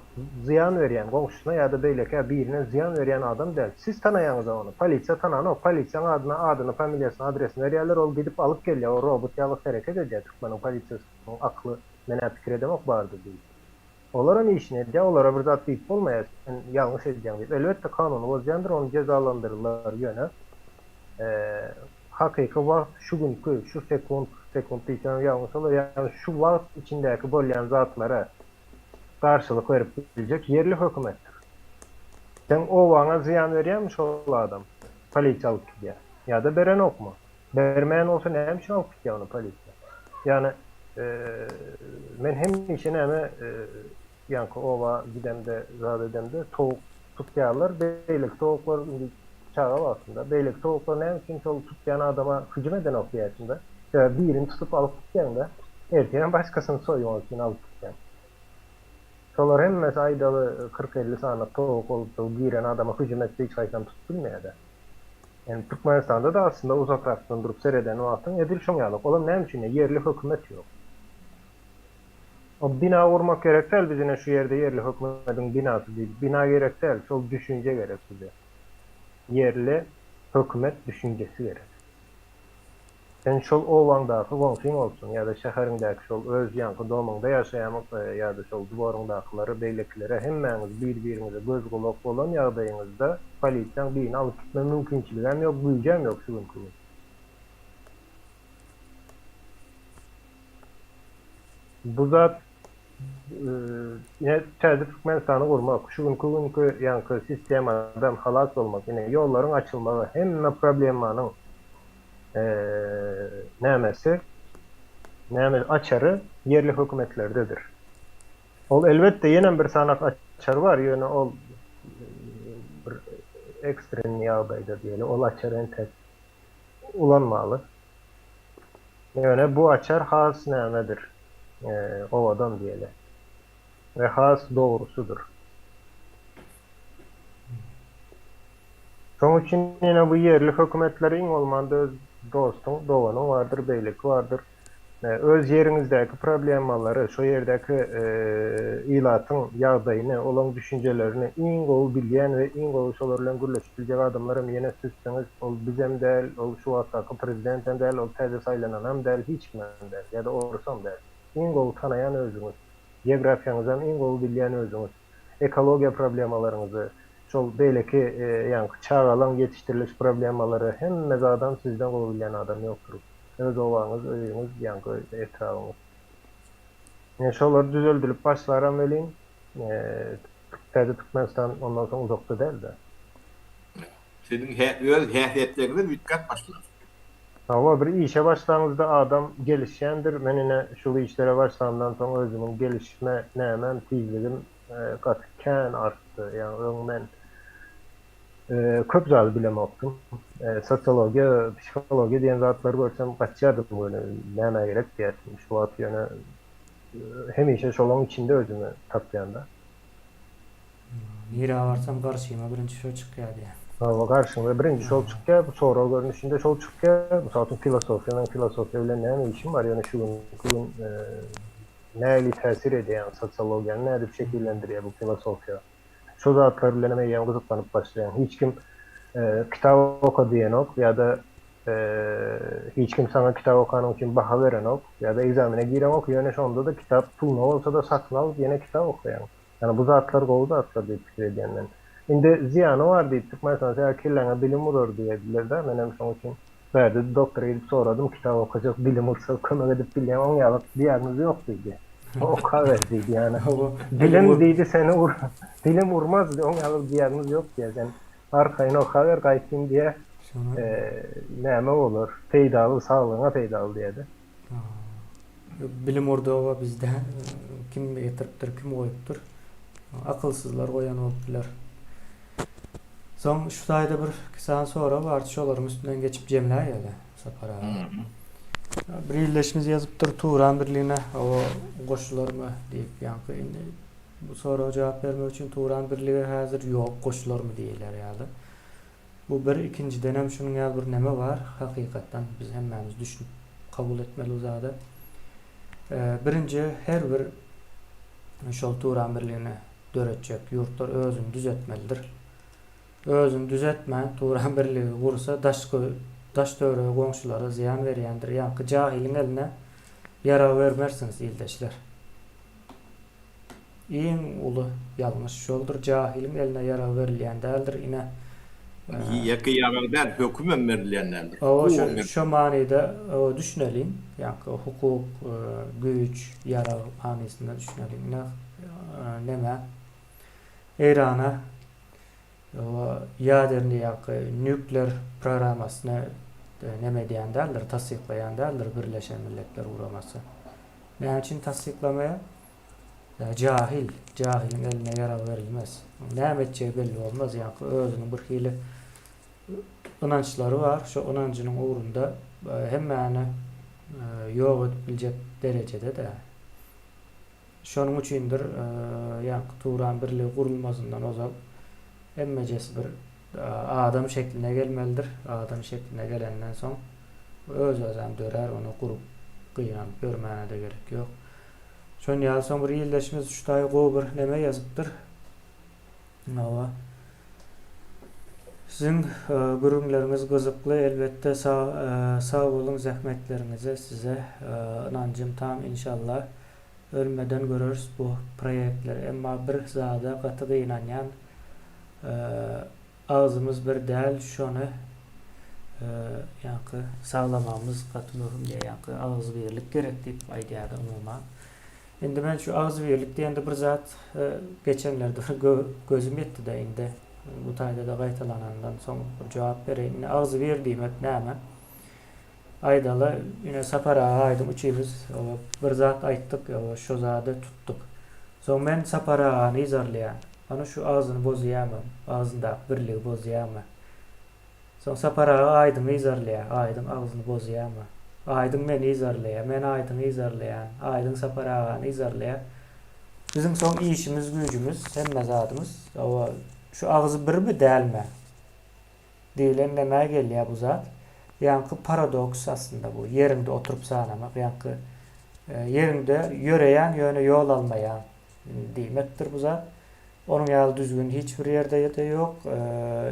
zyýan berýän, goňşusyna ýa-da beýlekä birine zyýan berýän adam däl. Siz tanaýaňyz-a ony, polisiýa tananok, polisiýaň adyna, adyny, familiýasyny, adresini berýärler, ol gidip alyp gelýär, o robot ýaly hereket edýär, türkmeniň polisiýasynyň akly men-ä pikir edemok bardyr diýip. Olaram işini edýär, olara bir zat diýip bolmaýar, sen ýalňyş edýäň diýip. Elbetde kanuny bozýandyr, ony jezalandyryrlar, ýöne hakyky wagt şu günki, şu sekunt, sekunt diýsem ýalňyş bolar, ýagny şu wagt içindäki bolýan zatlara garşylyk berip biljek ýerli hökümetdir. Seň obaňa zyýan berýärmi şol adam? Polisiýa alyp gidýär. Ýa-da berenokmy? Bermeýän bolsa näme üçin alyp gitýär ony polisiýa? Ýagny men hemişe näme ýaňky oba gidemde zat edemde towuk tutýarlar beýleki towuklar indi çaga wagtynda beýleki towuklar näme üçin şol tutýan adama hüjüm edenok diýýärsiňda. Sebäbi birini tutup alyp gitýäňde ertirem başgasyny soýmak üçin alyp gitýäň. Şolar hemmesi aýdaly 40-50 sany towuk bolup şol giren adama hüjüm etse hiç haýsam tutup bilmeýärde. Ýani Türkmenistanda-da aslynda uzakrakdan durup sereden wagtyň edil şoň ýaly. Olam näme üçin ýerli hökümet ýok. O bina gurmak gerek däl biz ine şu ýerde ýerli hökümediň binasy diýdik. Bina gerek däl, şol düşünje gerek bize. Ýerli hökümet düşünjesi gerek. Sen şol obaňdaky goňşyň bolsun ýa-da şäheriňdäki şol öz ýaňky domyňda ýaşaýan ýa-da şol dworyňdakylary beýlekilere hemmäňiz bir-biriňize göz-gulak bolan ýagdaýyňyzda polisiýaň birini alyp gitme mümkinçiligem ýok, güýjem ýok şu günki gün. Bu zat ine täze Türkmenistany gurmak, şu günki günki ýaňky sistemadan halas bolmak, ine ýollaryň açylmagy hemme problemanyň. nämesi, näme açary ýerli hökümetlerdedir. Ol elbetde ýenem bir sanak açar bar, ýöne ol bir ekstrenniý ýagdaýda diýeli, ol açary entek ulanmaly. Ýöne bu açar has nämedir, owadan diýeli we has dogrusydyr. Şonuň üçin ýene bu ýerli hökümetler iň bolmanda öz dostuň, doganyň bardyr, beýleki bardyr. Öz ýeriňizdäki problemalary, şo ýerdäki ilatyň ýagdaýyny, olaň düşünjelerini iň gowy bilýän we iň gowy şolar bilen gürleşip biljek adamlar hem ýene sizsiňiz. Ol bizem däl, ol şu wagtdaky prezidentem däl, ol täze saýlananam däl, hiç kimem däl ýa-da orusam däl. Iň gowy tanaýan özüňiz. Geografiýaňyzam iň gowy bilýän özüňiz. Ekologiýa problemalaryňyzy, şol beýleki ýaňky çagalaň ýetişdiriliş problemalary hemme zadam sizden gowy bilýän adam ýokdur. Öz obaňyz, öýüňiz, ýaňky etrabyňyz. Ine şolar düzeldilip başlaram welin, täze Türkmenistan ondan soň uzakda däl-de. Siziň öz häsiýetleriňiz üýtgäp başlar. Hawa, bir işe başlaňyzda adam gelişýändir. Men ine şul işlere başlandan soň özümiň gelişme nämem, tizligim gaty kän artdy. Ýagny öň men köp zady bilemokdym. Sosiologiýa, psihologiýa diýen zatlary görsem gaçýardym göni, nämä gerek diýerdim. Şu wagt ýöne hemişe şolaň içinde özümi tapýan-da. Nirä barsam garşyma birinji şol çykýar diýýär. Hawa, garşyňda birinji şol çykýar, bu sorag görnüşinde şol çykýar. Mysal üçin, filosofiýa, meň filosofiýa bilen näme işim bar, ýöne şu günki gün nähili täsir edýär, ýagny sosiologiýany nädip şekillendirýär bu filosofiýa. Şo zatlar bilenem eýýäm gyzyklanyp başlaýaň. Hiç kim kitap oka diýenok ýa-da hiç kim saňa kitap okanyň üçin baha berenok ýa-da ekzamene gireňok, ýöne şonda-da kitap puluna bolsa-da satyn alyp ýene kitap okaýaň. Ýani bu zatlar gowy zatlar diýip pikir edýän men. Indi zyýany bar diýip Türkmenistan sebäbi kelläňe bilim urar diýediler-de, menem şoň üçin bärde doktora gidip soradym, kitap okajak bilim ursa kömek edip bilýäň oň ýaly diagnoz ýok diýdi. Okaber diýdi ýani. Bilim diýdi seni ur bilim urmaz oň ýaly diagnoz ýok diýýär sen arkaýyn okaber gaýtyn diýýär. Näme bolar peýdaly saglygyňa peýdaly diýýärdi. Bilim urdowa bizde kim getiripdir, kim goýupdyr? Akylsyzlar goýan bolup biler. Soň şu taýda bir iki sany sorag bardy, şolaryň üstünden geçip jemläýeli Sapar aga. Bir ildeşimiz ýazypdyr Turan birligine o goşularmy diýip, ýaňky indi bu soraga jogap bermek üçin Turan birligi häzir ýok, goşularmy diýiler ýaly. Bu bir, ikinjidenem şunuň ýaly bir neme bar, hakykatdan biz hemmämiz düşünip kabul etmeli bu zady. Birinji her bir şol Turan birligini döretjek ýurtlar özüni düzetmelidir. Özüni düzetmän Turan birligi gursa daşky daş töweregi goňşulara zyýan berýändir. Ýaňky jahylyň eline ýarag bermersiňiz ildeşler. Iň uly ýalňyş şoldur, jahylyň eline ýarag berilýän däldir, ine. Ýeke ýarag däl, hökümem berilýän däldir. Hawa, şo şo manyda düşüneliň, ýaňky hukuk, güýç, ýarag manysynda düşüneliň. Ine, neme, Eýrana ýaderni ýaňky nýukler programmasyny neme edýän däldir, tassyklaýan däldir Birleşen Milletler Guramasy. Näme üçin tassyklamaýar? Jahyl, jahylyň eline ýarag berilmez. Näme etjegi belli bolmaz, ýaňky özüniň bir hili ynançlary bar, şo ynanjynyň ugrunda hemmäni ýok edip biljek derejede-de. Şonuň üçindir, ýaňky Turan birligi gurulmazyndan ozal hemmejesi bir adam şekline gelmelidir. Adam şekline gelenden soň öz-özem dörär, ony gurup gynanyp ýörmäne-de gerek ýok. Şon ýaly soň bir ildeşimiz şu taýy gowy bir neme ýazypdyr. Hawa. Siziň gürrüňleriňiz gyzykly elbetde sag boluň zähmetleriňize size ynanjym tam inşallah ölmeden göreris bu proýektleri emma bir zada gaty gynanýan Agzymyz bir däl şony ýaňky saglamagymyz gaty möhüm diýýär ýaňky agzybirlik gerek diýip aýdýardy umuman. Indi men şu agzybirlik diýende bir zat geçenlerde bir gözüm ýetdi-de indi bu taýda-da gaýtalanandan soň bir jogap bereýin. Indi agzybir diýmek näme? Aýdaly, ine Sapar aga aýdyň üçimiz bir zat aýtdyk, şo zady tutduk. Soň men Sapar agany yzarlaýan. Ana şu agzyny bozýamy, agzyndaky birligi bozýamy? Soň Sapar aga Aýdyňy yzarlaýar, Aýdyň agzyny bozýamy? Aýdyň meni yzarlaýar, men Aýdyňy yzarlaýan, Aýdyň Sapar agany yzarlaýar. Biziň soň işimiz güýjümiz, hemme zadymyz, hawa, şu agzy birmi dälmi? Diýlen nämä gelýär bu zat? Ýaňky paradoks aslynda bu, ýeriňde oturyp sanamak, ýaňky ýeriňde ýöreýäň, ýöne ýol almaýaň diýmekdir bu zat. Onuň ýaly düzgün hiç bir ýerde-de ýok.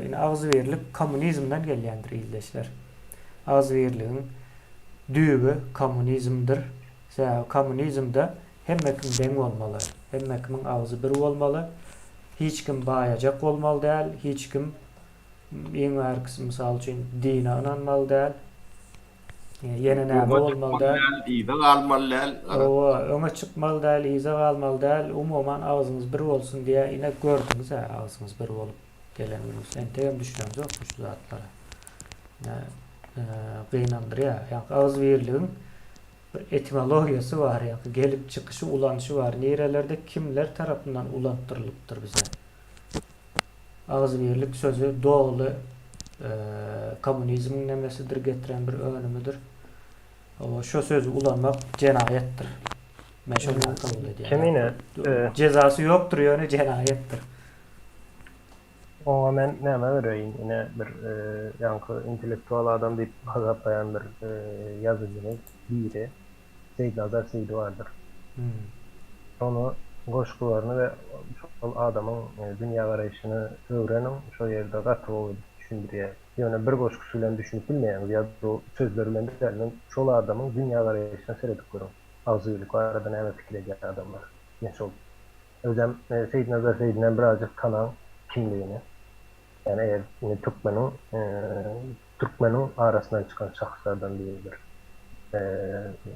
Indi agzybirlik kommunizmden gelýändir ildeşler. Agzybirligiň düýbi kommunizmdir. Sebäbi kommunizmde hemme kim deň bolmaly. Hemme kimiň agzy bir bolmaly. Hiç kim baýajak bolmaly däl, hiç kim iň bärkisi mysal üçin dine ynanmaly däl. Ýene näme bolmaly däl? Yza galmaly däl. Hawa, öňe çykmaly däl, yza galmaly däl. Umuman agzyňyz bir bolsun diýýär. Ine gördüňiz-ä agzyňyz bir bolup gelen günüňiz. Entegem düşüneňzokmy şu zatlara? Ine gynandyrýar. Ýaňky agzybirligiň bir etimologiýasy bar, ýaňky gelip çykyşy, ulanyşy bar. Nirelerde kimler tarapyndan ulanypdyrylypdyr bize? Agzybirlik sözi doly kommunizmiň nemesidir, getiren bir önümidir. Şo sözi ulanmak jenaýatdyr. Men şony kabul edýän. Kemine. Jezasy ýokdur, ýöne jenaýatdyr. Oňa men näme bereýin, ine bir ýaňky intellektual adam diýip hasaplaýan bir ýazyjymyz biri Seýitnazar Seýdi bardyr. Şony goşgularyny we şol adamyň dünýägaraýşyny öwreniň, şo ýerde gaty gowy edip düşündirýär. Ýöne bir goşgusy bilen düşünip bilmeýäňiz ýa-da sözleri bilen däl, men şol adamyň dünýägaraýşyna seredip görüň, agzybirlik barada näme pikir edýär adamlar. Ine şol. Özem Seýitnazar Seýdinem birazjyk tanaň kimligini. Ýani eger indi türkmeniň türkmeniň arasyndan çykan şahslardan biridir.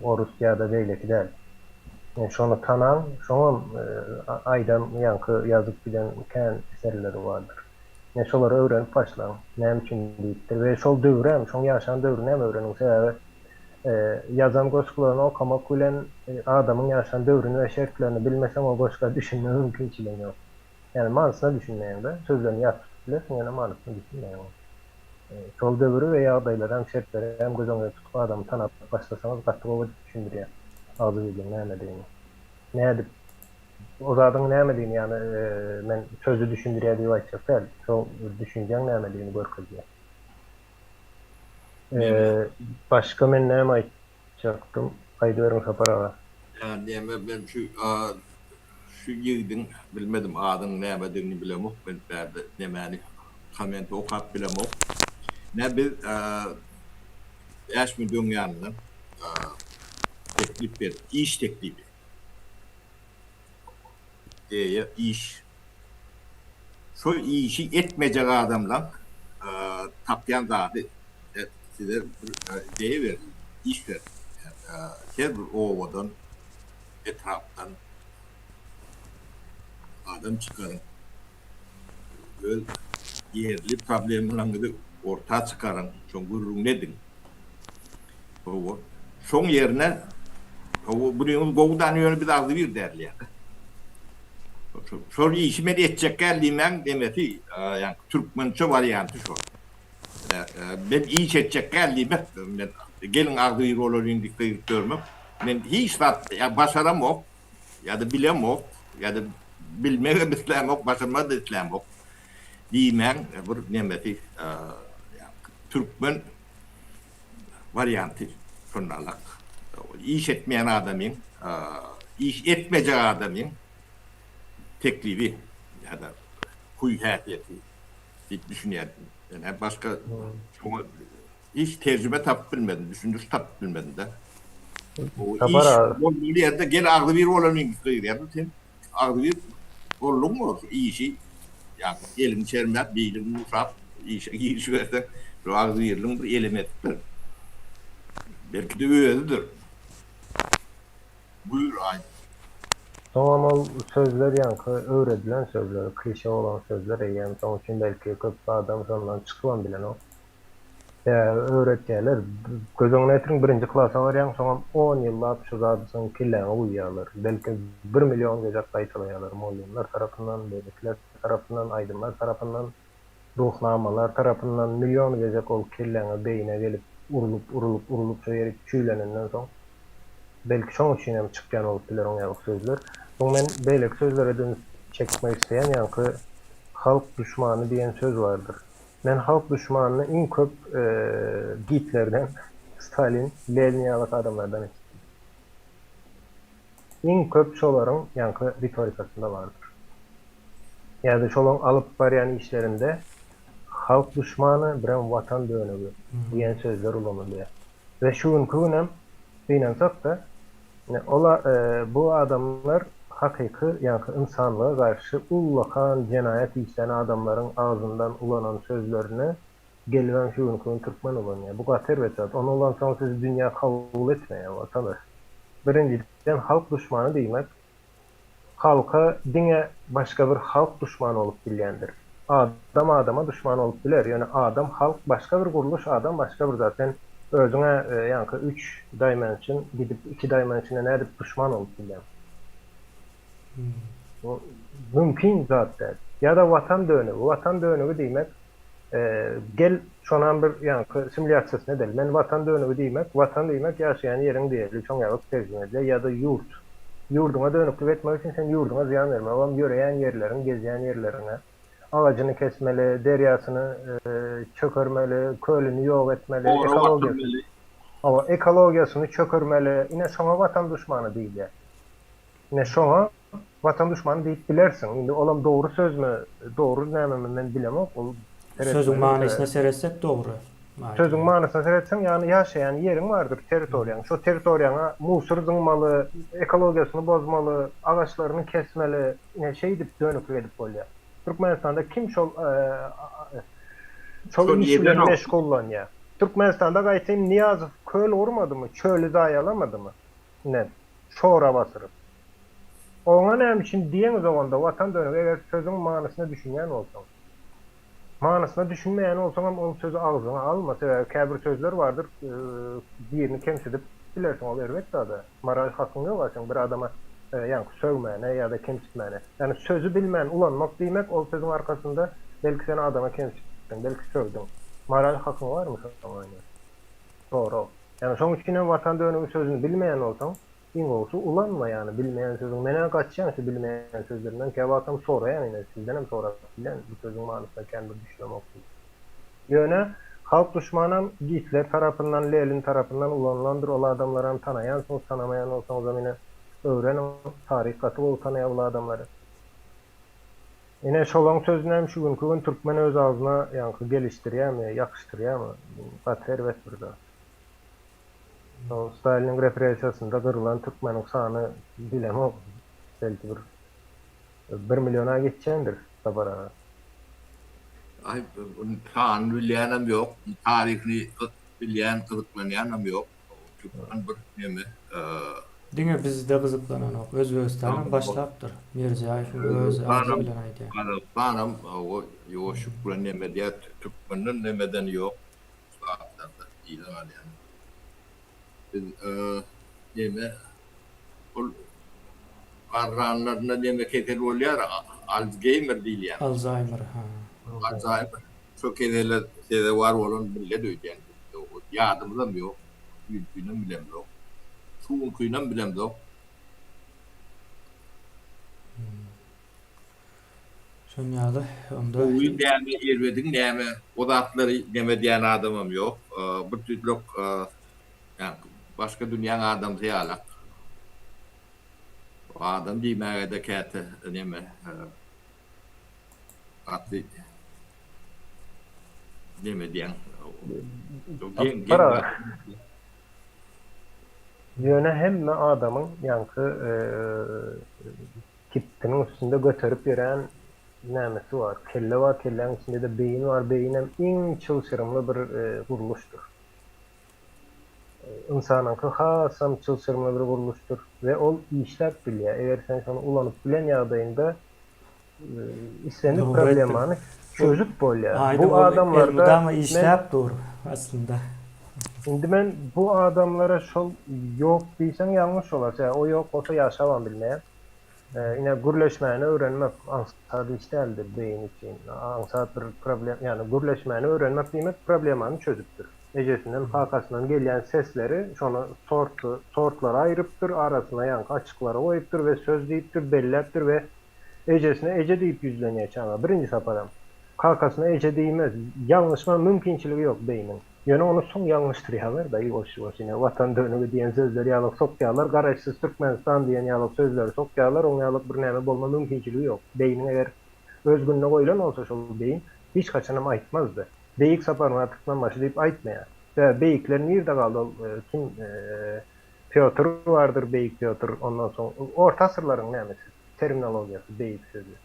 Orus ýa-da beýleki däl. Ýani şony tanaň, şoňam aýdan ýaňky ýazyp giden kän eserleri bardyr. Ýani şolary öwrenip başlaň. Näme üçin diýipdir we şol döwrem, şoň ýaşan döwrünem öwreniň. Sebäbi Ýazan goşgularyny okamak bilen adamyň ýaşan döwrüni we şertlerini bilmeseň o goşga düşünme mümkinçiligiň ýok. Ýagny manysyna düşünmeýäň-de, sözlerini ýat tutup bilersiň ýöne manysyna düşünmeýäň. Şol döwri we ýagdaýlary hem şertleri hem göz öňünde tutup adamy tanap başlasaňyz gaty gowy edip düşündirýär agzybirligiň nämedigini. Nädip o zadyň nämedigini ýagny men sözi düşündirýär diýip aýtjak däl, şol düşünjäň nämedigini görkezýär. Başga men näme aýtjakdym? Aýdyberiň Sapar aga. Ýa näme men şu şu ýigidiň bilmedim adynyň nämedigini bilemok men bärde nemäni komenti okap bilemok. Nä biz 5 minut öň ýanyndan teklip berdik iş teklibi. Eýe iş Şo işi etmejek adamlaň tapýan zady size bir ideýa berdim, iş berdim. Her bir obadan, etrapdan adam çykaryň. Öz ýerli problemalaryňyzy orta çykaryň, şoň gürrüňini ediň. Hawa. Şoň ýerine hawa bunyňyz gowy dany ýöne biz agzybir dälýäk. Şol işi men etjek däl diýmäň demesi, ýaňky türkmençe warianty şol. Men iş etjek däl diýmek, men geliň agzybir bolalyň diýip gygyryp ýörmek. Men hiç zat ýa başaramok, ýa-da bilemok, ýa-da bilmegem islämok, başarmak-da islämok diýmäň bir nemesi, ýaňky türkmen warianty şonalak. Iş etmeýän adamyň, iş etmejek adamyň teklibi ýa-da huý-häsiýeti diýip düşünýän. Men başga şoňa hiç terjime tapyp bilmedim, düşündiriş tapyp bilmedim-de. Iş bolmaly ýerde gel agzybir bolalyň diýip gygyrýardy sen. Agzybir boldugyň bolsa işi ýa eliňi çermäp, biliňi guşap işe girişiberseň, şu agzybirligiň bir elementidir. Belki-de özüdir. Buýur, Aýdyn. Soňam ol sözler ýaňky öwredilen sözler, klişe bolan sözler eýýäm, şoň üçin belki köp adam şondan çykybam bilenok. Sebäbi öwretýärler. Göz öňüne getiriň, birinji klasa barýaň, soňam on ýyllap şu zady seň kelläňe guýýarlar. Belki bir million gezek gaýtalaýarlar mugallymlar tarapyndan, beýlekiler tarapyndan, aýdymlar tarapyndan, ruhnamalar tarapyndan million gezek ol kelläňe, beýne gelip urlup, urlup, urlup şo ýeri çüýleninden soň belki şoň üçin hem çykýan bolup biler oň ýaly sözler. Soň men beýleki sözlere-de üns çekmek isleýän, ýaňky halk duşmany diýen söz bardyr. Men halk duşmanyny iň köp Gitlerden, Stalin, Lenin ýaly adamlardan eşitdim. Iň köp şolaryň ýaňky ritorikasynda bardyr. Ýa-da şolaryň alyp barýan işlerinde halk duşmany, birem watan dönügi diýen sözler ulanylýar. We şu günki günem gynansak-da, Ola bu adamlar hakyky ýaňky ynsanlyga garşy ullakan jenaýat işlän adamlaryň agzyndan ulanan sözlerini gelibem şu günki gün türkmen ulanýar. Bu gaty erbet zat. Ony ulansaň sizi dünýä kabul etmeýär watandaş. Birinjiden halk duşmany diýmek halka diňe başga bir halk duşman bolup bilýändir. Adam adama duşman bolup biler, ýöne adam halk başga bir gurluş, adam başga bir zat. Sen özüňe ýaňky üç dimension gidip iki dimensiona nädip duşman bolup bilýäň? Bu mümkin zat däl. Ýa-da watan dönügi. Watan dönügi diýmek gel şonam bir ýaňky simulýasiýasyny edeli. Men watan dönügi diýmek, watan diýmek ýaşaýan ýeriň diýeli, şoň ýaly terjime edilýär, ýa-da ýurt. Ýurduňa dönüklik etmek üçin sen ýurduňa zyýan bermeli, olam ýöreýän ýerleriň, gezýän ýerleriňe. Agajyny kesmeli, derýasyny çökermeli, kölüni ýok etmeli, ekologiýasyny. Hawa, ekologiýasyny çökermeli. Ine şoňa watan duşmany diýilýär. Ine şoňa Watan duşmany diýip bilersiň. Indi olam dogry sözmi, dogry nämemi men bilemok. Ol Sözüň manysyna seretsek dogry. Sözüň manysyna seretseň, ýagny ýaşaýan ýeriň bardyr, territoriýaň. Şo territoriýaňa musor zyňmaly, ekologiýasyny bozmaly, agaçlaryny kesmeli, ine şeýdip dönüklik edip bolýar. Türkmenistanda kim şol şol iş bilen meşgullanýar? Türkmenistanda gaýtym Nyýazow köl gurmadymy, çöli zaýalamadymy? Ine, şora basyryp. Oňa näme üçin diýeňizok onda watan dönügi eger sözüň manysyna düşünýän bolsaň. Manysyna düşünmeýän bolsaňam ol sözi agzyňa alma sebäbi käbir sözler bardyr birini kemsidip bilersiň ol erbet zada moral hakyň ýok a seň bir adama ýaňky sögmäne ýada kemsitmäne ýagny sözi bilmän ulanmak diýmek ol sözüň arkasynda belki sen adama kemsitdiň belki sögdüň moral hakyň barmy şoňa ine sorag ýagny şoň üçinem watan dönügi sözüni bilmeýän bolsaň Iň gowusy ulanma ýany bilmeýän sözüň menä gaçýan şu bilmeýän sözlerimden käwagtam soraýan ine sizdenem sorap bilýän bu sözüň manysyna kän bir düşünemok diýip. Ýöne halk duşmanam Gitler tarapyndan Lelin tarapyndan ulanylandyr ol adamlaram tanaýansyňyz tanamaýan bolsaňyzam ine öwreniň taryh gaty gowy tanaýar bul adamlary. Ine şolaň sözünem şu günki gün türkmen öz agzyna ýaňky gelişdirýämi ýakyşdyrýamy bu gaty erbet bir zat. Şol Staliniň repressiýasynda gyrylan türkmeniň sany bilemok, belki bir bir milliona geçýändir Sapar aga. Aý, sanyny bilýänem ýok, taryhyny bilýän, gyzyklanýanam ýok. Türkmen bir neme. Diňe bizde gyzyklananok. Özbegistanam başlapdyr. Mirziýaýewiň özi agzy bilen aýdýar. Gazagystanam ýuwaşlyk bilen neme edýär, türkmenden nemeden ýok. Zatlarda yza galýan. Biz neme ol garranlarynda neme kesel bolýar, Alsgeýmer diýilýän. Alzaýmer, ha. Alzaýmer. Şo kesele sezewar bolan millet öýdýän. Ýadymyzam ýok, düýnkinem bilemzok, şu günkinem bilemzok. Şon ýaly onda. Gowy näme erbediň näme o zatlary neme diýen adamam ýok. Bir tüýtlek ýaňky başga dünýäň adamsy ýalak. Adam diýmäge-de käte neme gaty neme diýen geň geň. Ýöne hemme adamyň ýaňky Kibtiniň üstünde göterip ýörän nämesi bar, kelle bar, kelläň içinde-de beýin bar, beýinem iň çylşyrymly bir gurluşdyr. Ynsanyňky hasam çylşyrymly bir gurluşdyr we ol işläp bilýär. Eger sen şony ulanyp bilen ýagdaýyňda. Islendik Dogry aýtdyň. problemany çözüp bolýar. Aýdyň Bu ol adamlarda elmydama men işläp dur aslynda. Indi men bu adamlara şol ýok diýseň ýalňyş bolar. Sebäbi o ýok bolsa ýaşabam bilmeýär. Ine gürleşmäni öwrenmek aňsat iş däldir beýin üçin. Aňsat bir problem, ýagny gürleşmäni öwrenmek diýmek problemany çözüpdir. Ejesinden, kakasyndan gelýän sesleri şony sortly, sortlara aýrypdyr, arasyna ýaňky açyklary goýupdyr we söz diýipdir, belläpdir we ejesine eje diýip ýüzlenýär çaga birinji saparam. Kakasyna eje diýmez, ýalňyşma mümkinçiligi ýok beýniň. Ýöne ony soň ýalňyşdyrýarlar-da, ýuwaş-ýuwaş ine Watan dönügi diýen sözleri ýalyk sokýarlar, Garaşsyz Türkmenistan diýen ýalyk sözleri sokýarlar, oň ýalyk bir näme bolma mümkinçiligi ýok. Beýniň eger öz gününe goýlan bolsa şol beýin hiç haçanam aýtmazdy. Beýik Saparmyrat Türkmenbaşy diýip aýtmaýar. Sebäbi beýikler nirde galdy ol kim Pýotr bardyr beýik Pýotr ondan soň orta asyrlaryň nämesi terminologiýasy beýik sözi.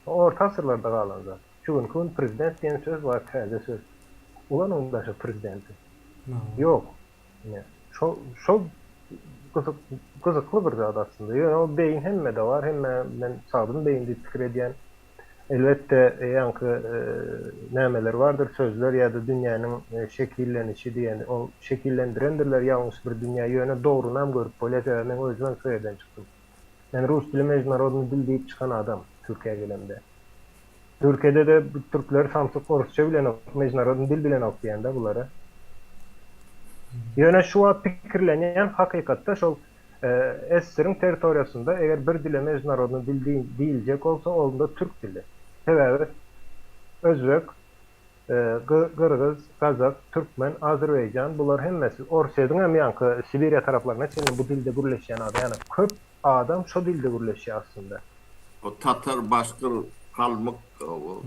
Orta asyrlarda galan zat. Şu günki gün prezident diýen söz bar täze söz. Ulanyň daşa prezidenti. Ýok. Ine şol şol gyzyk gyzykly bir zat aslynda. Ýöne ol beýin hemmede bar. Hemme men sagdyn beýin diýip pikir edýän. Elbetde ýaňky nämeler bardyr sözler ýa-da dünýäniň şekillenişi diýen ol şekillendirendirler ýalňyş bir dünýä ýöne dogrunam görüp bolýar sebäbi men özümem şo ýerden çykdym. Men rus dili mejdunarodnyý dil diýip çykan adam Türkiýä gelemde. Türkiýede-de bu türkler samsyk orusça bilenok mejdunarodnyý dil bilenok diýende bulara. Ýöne şu wagt pikirlenýän hakykatda şol SSR-iň territoriýasynda eger bir dile mejdunarodnyý dil diýiljek bolsa onda türk dili. Sebäbi özbek, Gyrgyz, gazak, türkmen, azerbaýjan bular hemmesi Orsýetiň hem ýaňky Sibiriýa taraplaryna çenli bu dilde gürleşýän adam ýagny köp adam şo dilde gürleşýär aslynda. O tatar, başgyr, kalmyk o.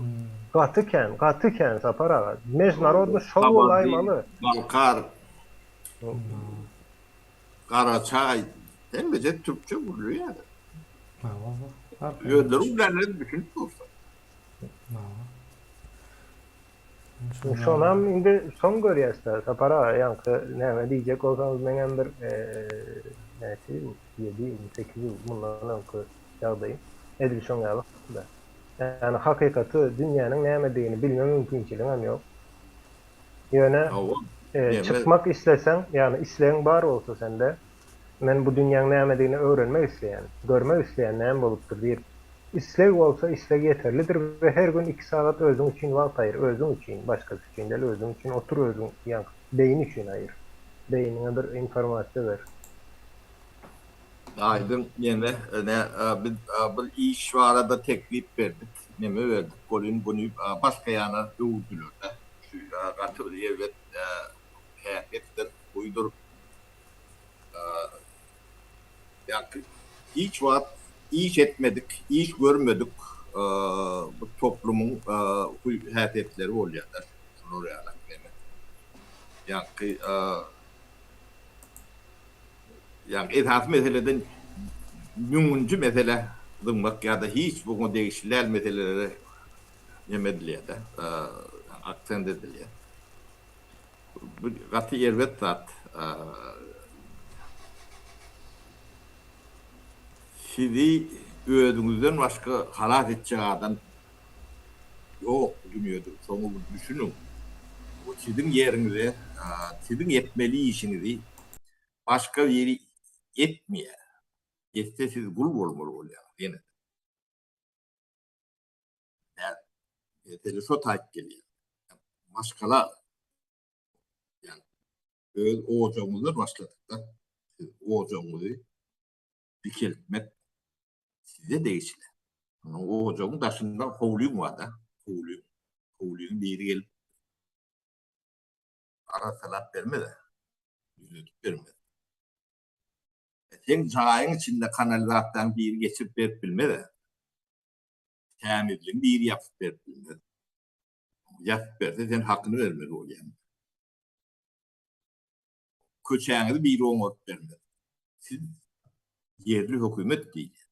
Gaty kän, gaty kän Sapar aga. Mejnarodny şol bolaýmaly. Balkar, Garaçaý hemmesi türkçe gürleýär. Özleri gürlänine düşünip dursa. Şonam indi soň görýäs-dä, Sapar aga, ýaňky näme diýjek bolsaňyz meňem bir näçe ýyl, ýedi ýylmy, sekiz ýyl mundan öňki ýagdaýym edil şoň ýaly-da. Ýagny hakykaty, dünýäniň nämedigini bilme mümkinçiligiňem ýok. Ýöne çykmak isleseň, ýagny islegiň bar bolsa sende, Men bu dünýäň nämedigini öwrenmek isleýän, görmek isleýän näme bolupdyr diýip, isleg bolsa isleg ýeterlidir we her gün iki sagat özüň üçin wagt aýyr, özüň üçin, başgasy üçin däl, özüň üçin otur özüň ýaňky beýin üçin aýyr. Beýniňe bir informasiýa ber. Aýdyň neme ne biz bir iş barada teklip berdik neme berdik welin buny başga ýana öwürdilerde şu gaty bir erbet häsiýetdir huýdur. Ýagny hiç wagt iş etmedik, iş görmedik bu toplumyň huý-häsiýetleri bolýar-da, şular ýaly neme. Ýagny ýagny esasy meseleden müňünji meselä zyňmak ýa-da hiç buňa degişli däl meselelere neme edilýär-de, aksent edilýär. Bu gaty erbet zat. Sizi özüňizden başga halas etjek adam ýok bu dünýede. Şoňa bir düşüniň. Bu siziň ýeriňize, siziň etmeli işiňizi başga biri etmeýär. Etse siz gul bolmaly bolýaňyz ýene-de. Mesele şo taýyp gelýär. Maşgala ýagny öz ojagyňyzdan başladyk-da, siz ojagyňyzy dikeltmek size degişli. Onuň ojagyň daşynda howlyň bar-da, howlyň. Howlyňy biri gelip arassalap bermez-ä, düzedip bermez. Seň jaýyň içinde kanalizasiýany biri geçirip berip bilmez-ä. Tämizligiň biri ýapyp berip bilmez. Ýapyp berse sen hakyny bermeli bolýaň. Köçäňizi biri oňaryp bermez. Siz ýerli hökümet diýilýär.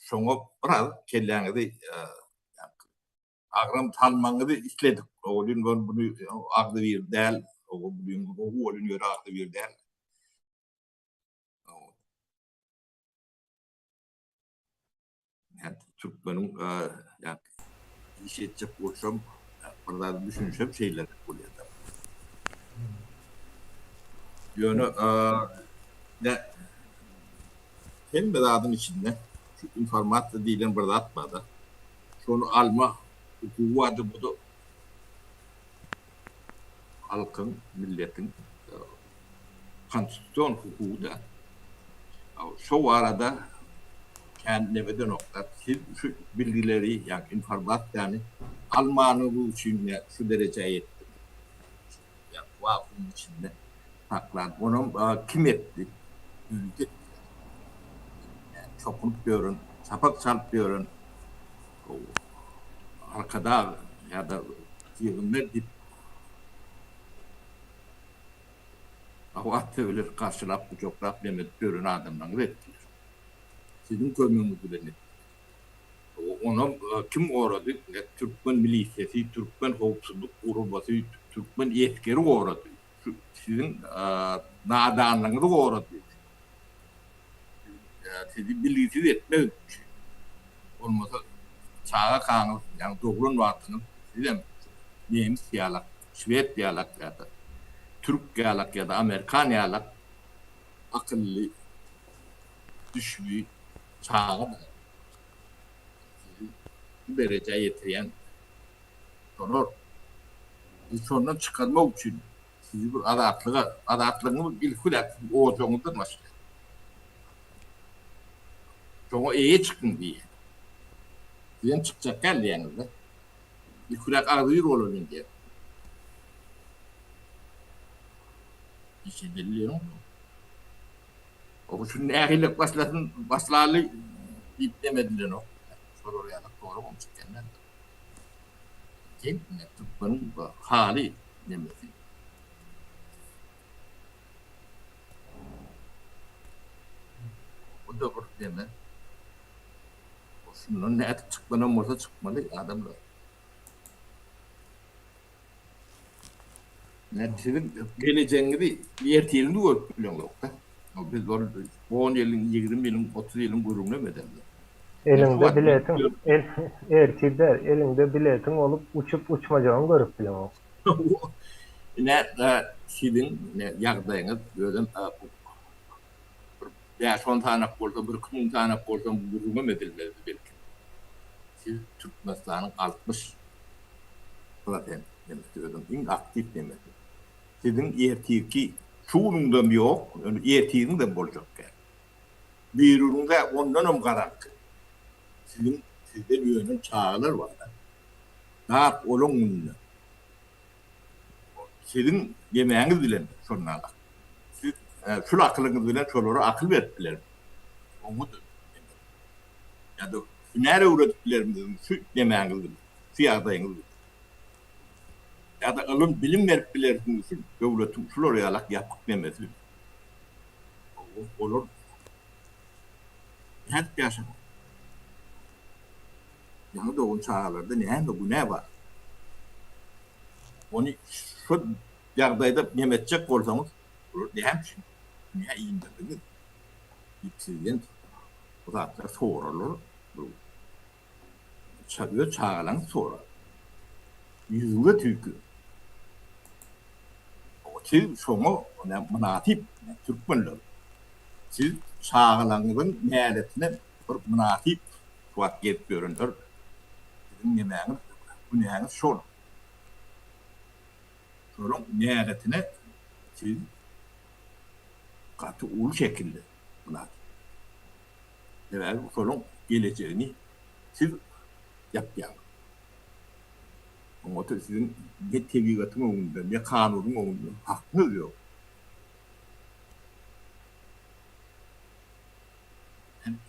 Şoňa biraz kelläňizi agram salmagyňyzy isledik. Welin buny agzybir däl, gowy welin ýöne agzybir däl. Türkmeniň iş etjek bolsam, bir zady düşünsem şeýleräk bolýar-da. Ýöne hemme zadyň içinde şu informasiýa diýlen bir zat bar-da. Şony alma hukugy bardyr, bu-da halkyň, milletiň konstitusion hukugy-da. Şo barada kän neme edenoklar. Siz şu bilgileri, ýagny informasiýany almanyňyz üçin şu derejä ýetdiňiz. Ýagny wakuumyň içinde saklan. Onam kim etdi? Ýörite etdiler. Çokunyp ýören, çapak çalyp ýören Arkadag ýa-da pygamber diýip Abat söwler garşylap gujaklap neme edip ýören adamlaryňyz etdiler. Siziň kömegiňiz bilen etdiler. Onam kim gorady? Türkmen milisiýasy, türkmen howpsuzlyk guramasy, türkmen esgeri gorady. Şu siziň nadanlygyňyzy gorady. Sizi bilgisiz etmek üçin. Bolmasa çagakaňyz, ýagny doglan wagtyňyz sizem nemis ýalak, şwed ýalak ýa-da türk ýalak ýa-da amerikan ýalak akylly, düşbi çagadyňyz. Sizi bu derejä ýetirýän şolar. Sizi şondan çykarmak üçin sizi bir azatlyga, azatlygyňyz ilki bilen siziň ojagyňyzdan başlaýar. Şoňa eýe çykyň diýýär. Sizem çykjak däl diýýäňiz-de. Ilkiräk agzybir bolalyň diýýär. Hiç edilýär. O şu nähili başlasyn, başlaly diýip demedilenok. Şolar ýaly soragam çykýan däldir. Geň, türkmeniň haly nemesi. Bu-da bir neme. Şundan nädip çykmanam bolsa çykmaly adamlar. Nädip siziň gelejegiňizi, ertiriňizi görüp bileňzok-da. Biz ol on ýylyň, 20 ýylyň, 30 ýylyň gürrüňinem edemzok. Eliňde biletiň, ertir däl, eliňde biletiň bolup uçup-uçmajagyňy görüp bileňok. Ine, siziň ýagdaýyňyz özem bir bäş-on sanak bolsa, bir-iki müň sanak bolsa gürrüňem edilmezdi belki. Siz Türkmenistanyň 60 prosent nemesi, özem iň aktiw nemesi. Siziň ertirki şu günüňdem ýok, ýöne ertiriňizem boljak däl. Birigüňde ondanam garaňky. Siziň sizden önen çagalar bar-da. Dat olaň gününe. Siziň demäňiz bilen şondan siz şul akylyňyz bilen şolara akyl berip bilermiz. Oňa-da ýa-da hünär öwredip bilermiz şu demäňiz bilen, şu ýagdaýyňyz bilen. Ýa-da ylym, bilim berip bilersiňiz şu döwletiň şular ýalak ýapyk demesi bilen. Olar nädip ýaşamaly? Ýaňy dogan çagalarda näme günä bar? Ony şu ýagdaýda neme etjek bolsaňyz, olar näme üçin dünýä indirdiňiz diýip sizden bu zatlar sorarlar. Öz çagalaryňyz sorar. Ýüzüňe tüýkür. Siz şoňa mynasyp türkmenler. Siz çagalaryňyzyň näletine bir mynasyp şu wagt gezip ýörenler. Siziň nemäňiz, günäňiz şol. Şolaryň näletine siz gaty uly şekilde mynasyp. Sebäbi şolaryň gelejegini siz ýapýaňyz. Oňa siziň ne tebigatyň öňünde, ne kanunyň öňünde hakyňyz ýok.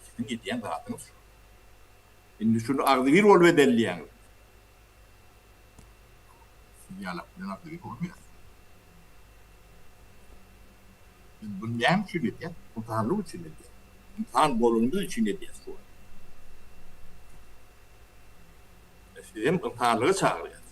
Siziň edýän zadyňyz şu. Indi şuny agzybir bolup edeli diýýäňiz. Siz ýalak bilen agzybir bolmaýar. Biz bunu näme üçin edýäs? Ynsanlyk üçin edýäs. Ynsan bolanymyz üçin edýäs şu wagt. Siz hem ynsanlyga çagyrýas.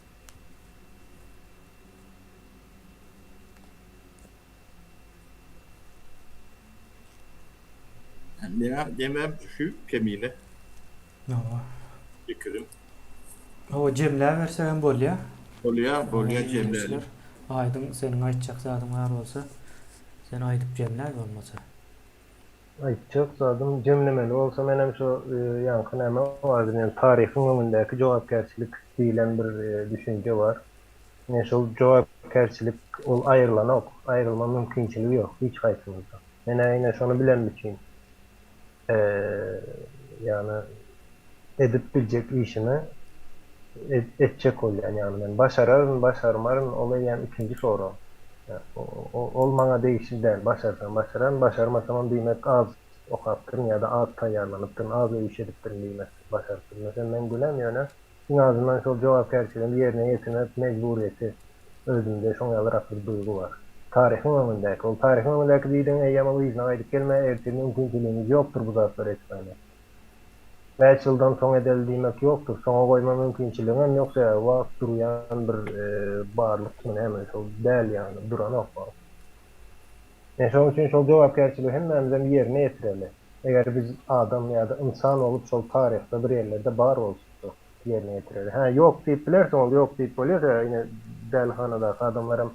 Meňe demem şu kemine. Hawa. Pikirim. Hawa jemläbersegem bolýa. Bolýa, bolýa jemläli. Aýdyň seniň aýtjak zadyň bar bolsa sen aýdyp jemläý bolmasa. Aýtjak zadym jemlemeli bolsa menem şo ýaňky näme bardy ýöne taryhyň öňündäki jogapkärçilik diýlen bir düşünje bar. Ine şol jogapkärçilik ol aýrylanok, aýrylma mümkinçiligi ýok hiç haýsymyzda. Menä ine şony bilenim üçin ýagny edip biljek işimi etjek bolýan ýagny men başararyn başarmaryn ol eýýäm ikinji sorag. Ol maňa degişli däl başarsam başararyn başarmasamam diýmek az okapdyryn ýa-da az taýýarlanypdyryn az öý işi edipdirin diýmek başaryp bilmesem meň günäm ýöne iň azyndan şol jogapkärçiligimi ýerine ýetirmek mejburyýeti Özümde şoň ýalyrak bir duýgy bar. Taryhyň öňündäki, ol taryhyň öňündäki diýdigiň eýýäm ol yzyna gaýdyp gelme, ertir mümkinçiligiňiz ýokdur bu zatlary etmäne. Bäş ýyldan soň edeli diýmek ýokdur, soňa goýma mümkinçiligiňem ýok, sebäbi wagt durýan bir barlykmy näme, şol däl ýaly, duranok wagt. Men şonuň üçin şol jogapkärçiligi hemmämizem ýerine ýetireli. Eger biz adam ýa-da ynsan bolup şol taryhda bir ýerlerde bar bolsak. Ýerine ýetireli. Hä, ýok diýip bilersiň, ol ýok diýip bolýar, sebäbi ine dälihanadaky adamlaram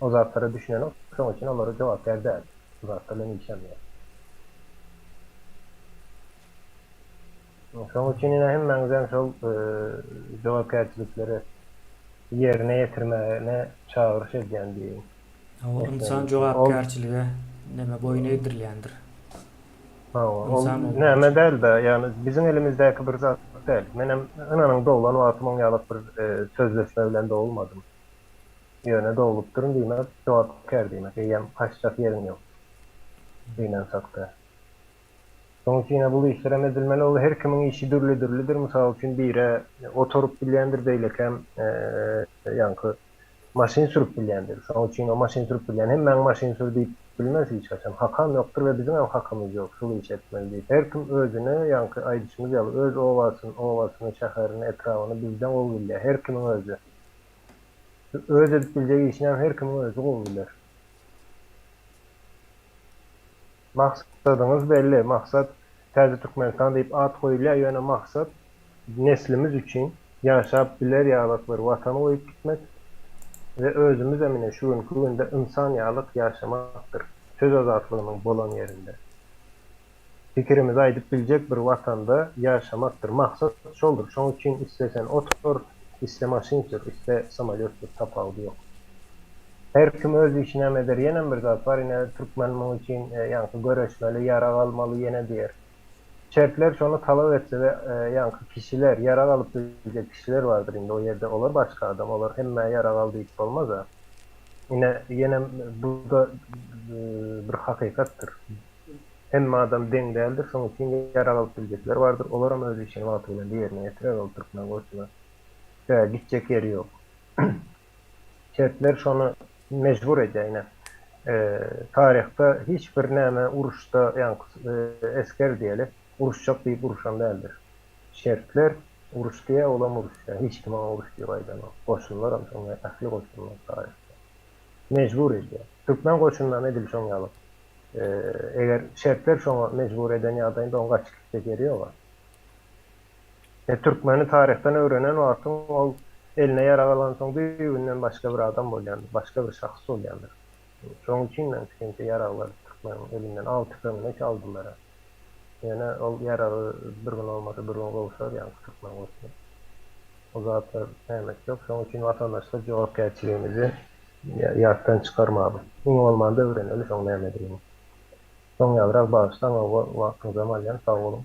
o zatlara düşünenok, şoň üçin olara jogapkär däl. Bu zatlar bilen işem ýok. Şoň üçin ine hemmäňizem şol jogapkärçilikleri ýerine ýetirmäge çagyryş edýän diýeýin. Hawa, ynsan jogapkärçilige neme boýun egdirilýändir. Hawa, ol näme däl-de, ýagny biziň elimizdäki bir zat däl. Menem ynanyň doglan wagtym oň ýalak bir sözleşme bilen dogulmadym. Ýöne doglupdyryn diýmek, jogapkär diýmek. Eýýäm gaçjak ýeriň ýok. Gynansak-da. Şonuň üçin-ä bul işlerem edilmeli. Ol her kimiň işi dürli-dürlüdir. Mysal üçin, biri oturyp bilýändir, beýlekem ýaňky Maşyn sürüp bilýändir. Şonuň üçin o maşyn sürüp bilýän hemmäň maşyn sür diýip bilmez hiç haçan. Hakam ýokdur we biziňem hakymyz ýok şul işi etmeli diýip. Her kim özüne ýaňky aýdyşymyz ýaly öz obasyny, obasyny, şäherini, etrabyny bizden gowy bilýär. Her kimiň özi. Öz edip biljek işinem her kimiň özi gowy biler. Maksadyňyz belli. Maksat Täze Türkmenistan diýip at goýulýar, ýöne maksat neslimiz üçin ýaşap biler ýalyk bir Watany goýup gitmek we özümizem ine şu günki günde ynsan ýalyk ýaşamakdyr, söz azatlygynyň bolan ýerinde. Pikirimizi aýdyp biljek bir Watanda ýaşamakdyr. Maksat şoldur. Şoň üçin isle sen otur, isle maşyn sür, isle samolýot sür tapawudy ýok. Her kim öz işinem eder ýenem bir zat bar ine türkmen muň üçin ýaňky göreşmeli ýarag almaly ýene diýer. Şertler şony talap etse we ýaňky kişiler ýarag alyp biljek kişiler bardyr indi o ýerde olar başga adam olar hemmä ýarag al diýip bolmaza. Ine ýenem buda bir hakykatdyr. Hemme adam deň däldir şoň üçin ýarag alyp biljekler bardyr olaram öz işini wagty bilen ýerine ýetirer ol türkmen goşuna. Sebäbi gitjek ýeri ýok. Şertler şony mejbur edýär ine. Taryhda hiç bir näme uruşda ýaňky esger diýeli, uruşjak diýip uruşan däldir. Şertler uruş diýýär, olam uruşýar. Hiç kim oňa uruş diýip aýdanok. Goşunlaram şoňa ähli goşunlar taryhda. Mejbur edýär. Türkmen goşunynam edil şoň ýaly. Eger şertler şoňa mejbur eden ýagdaýynda oň gaçyp gitjek ýeri ýog-a. E türkmeni taryhdan öwrenen wagtyň ol eline ýarag alansoň düýbünden başga bir adam bolýandyr, başga bir şahs bolýandyr. Şonuň üçin meň pikirimçe ýaraglar türkmeniň elinden aw tüpeňini çaldylar. Ýöne ol ýaragy bir gün bolmasa bir gün gowşar ýaňky türkmen goşuny. O zatlar näme etjek. Şonuň üçin watandaşlar jogapkärçiligimizi ýatdan çykarmaly. Iň bolmanda öwreneli şoň nämedigini. Soň ýalyrak bagyşlaň wagtyňyzam alýan sag boluň.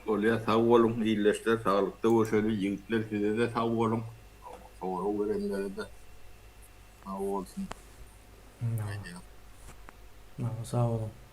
Bolýa sag boluň ildeşler saglykda görşeli ýigitler sizede sag boluň sorag berenlerede sag bolsun aýdýan. Sag boluň.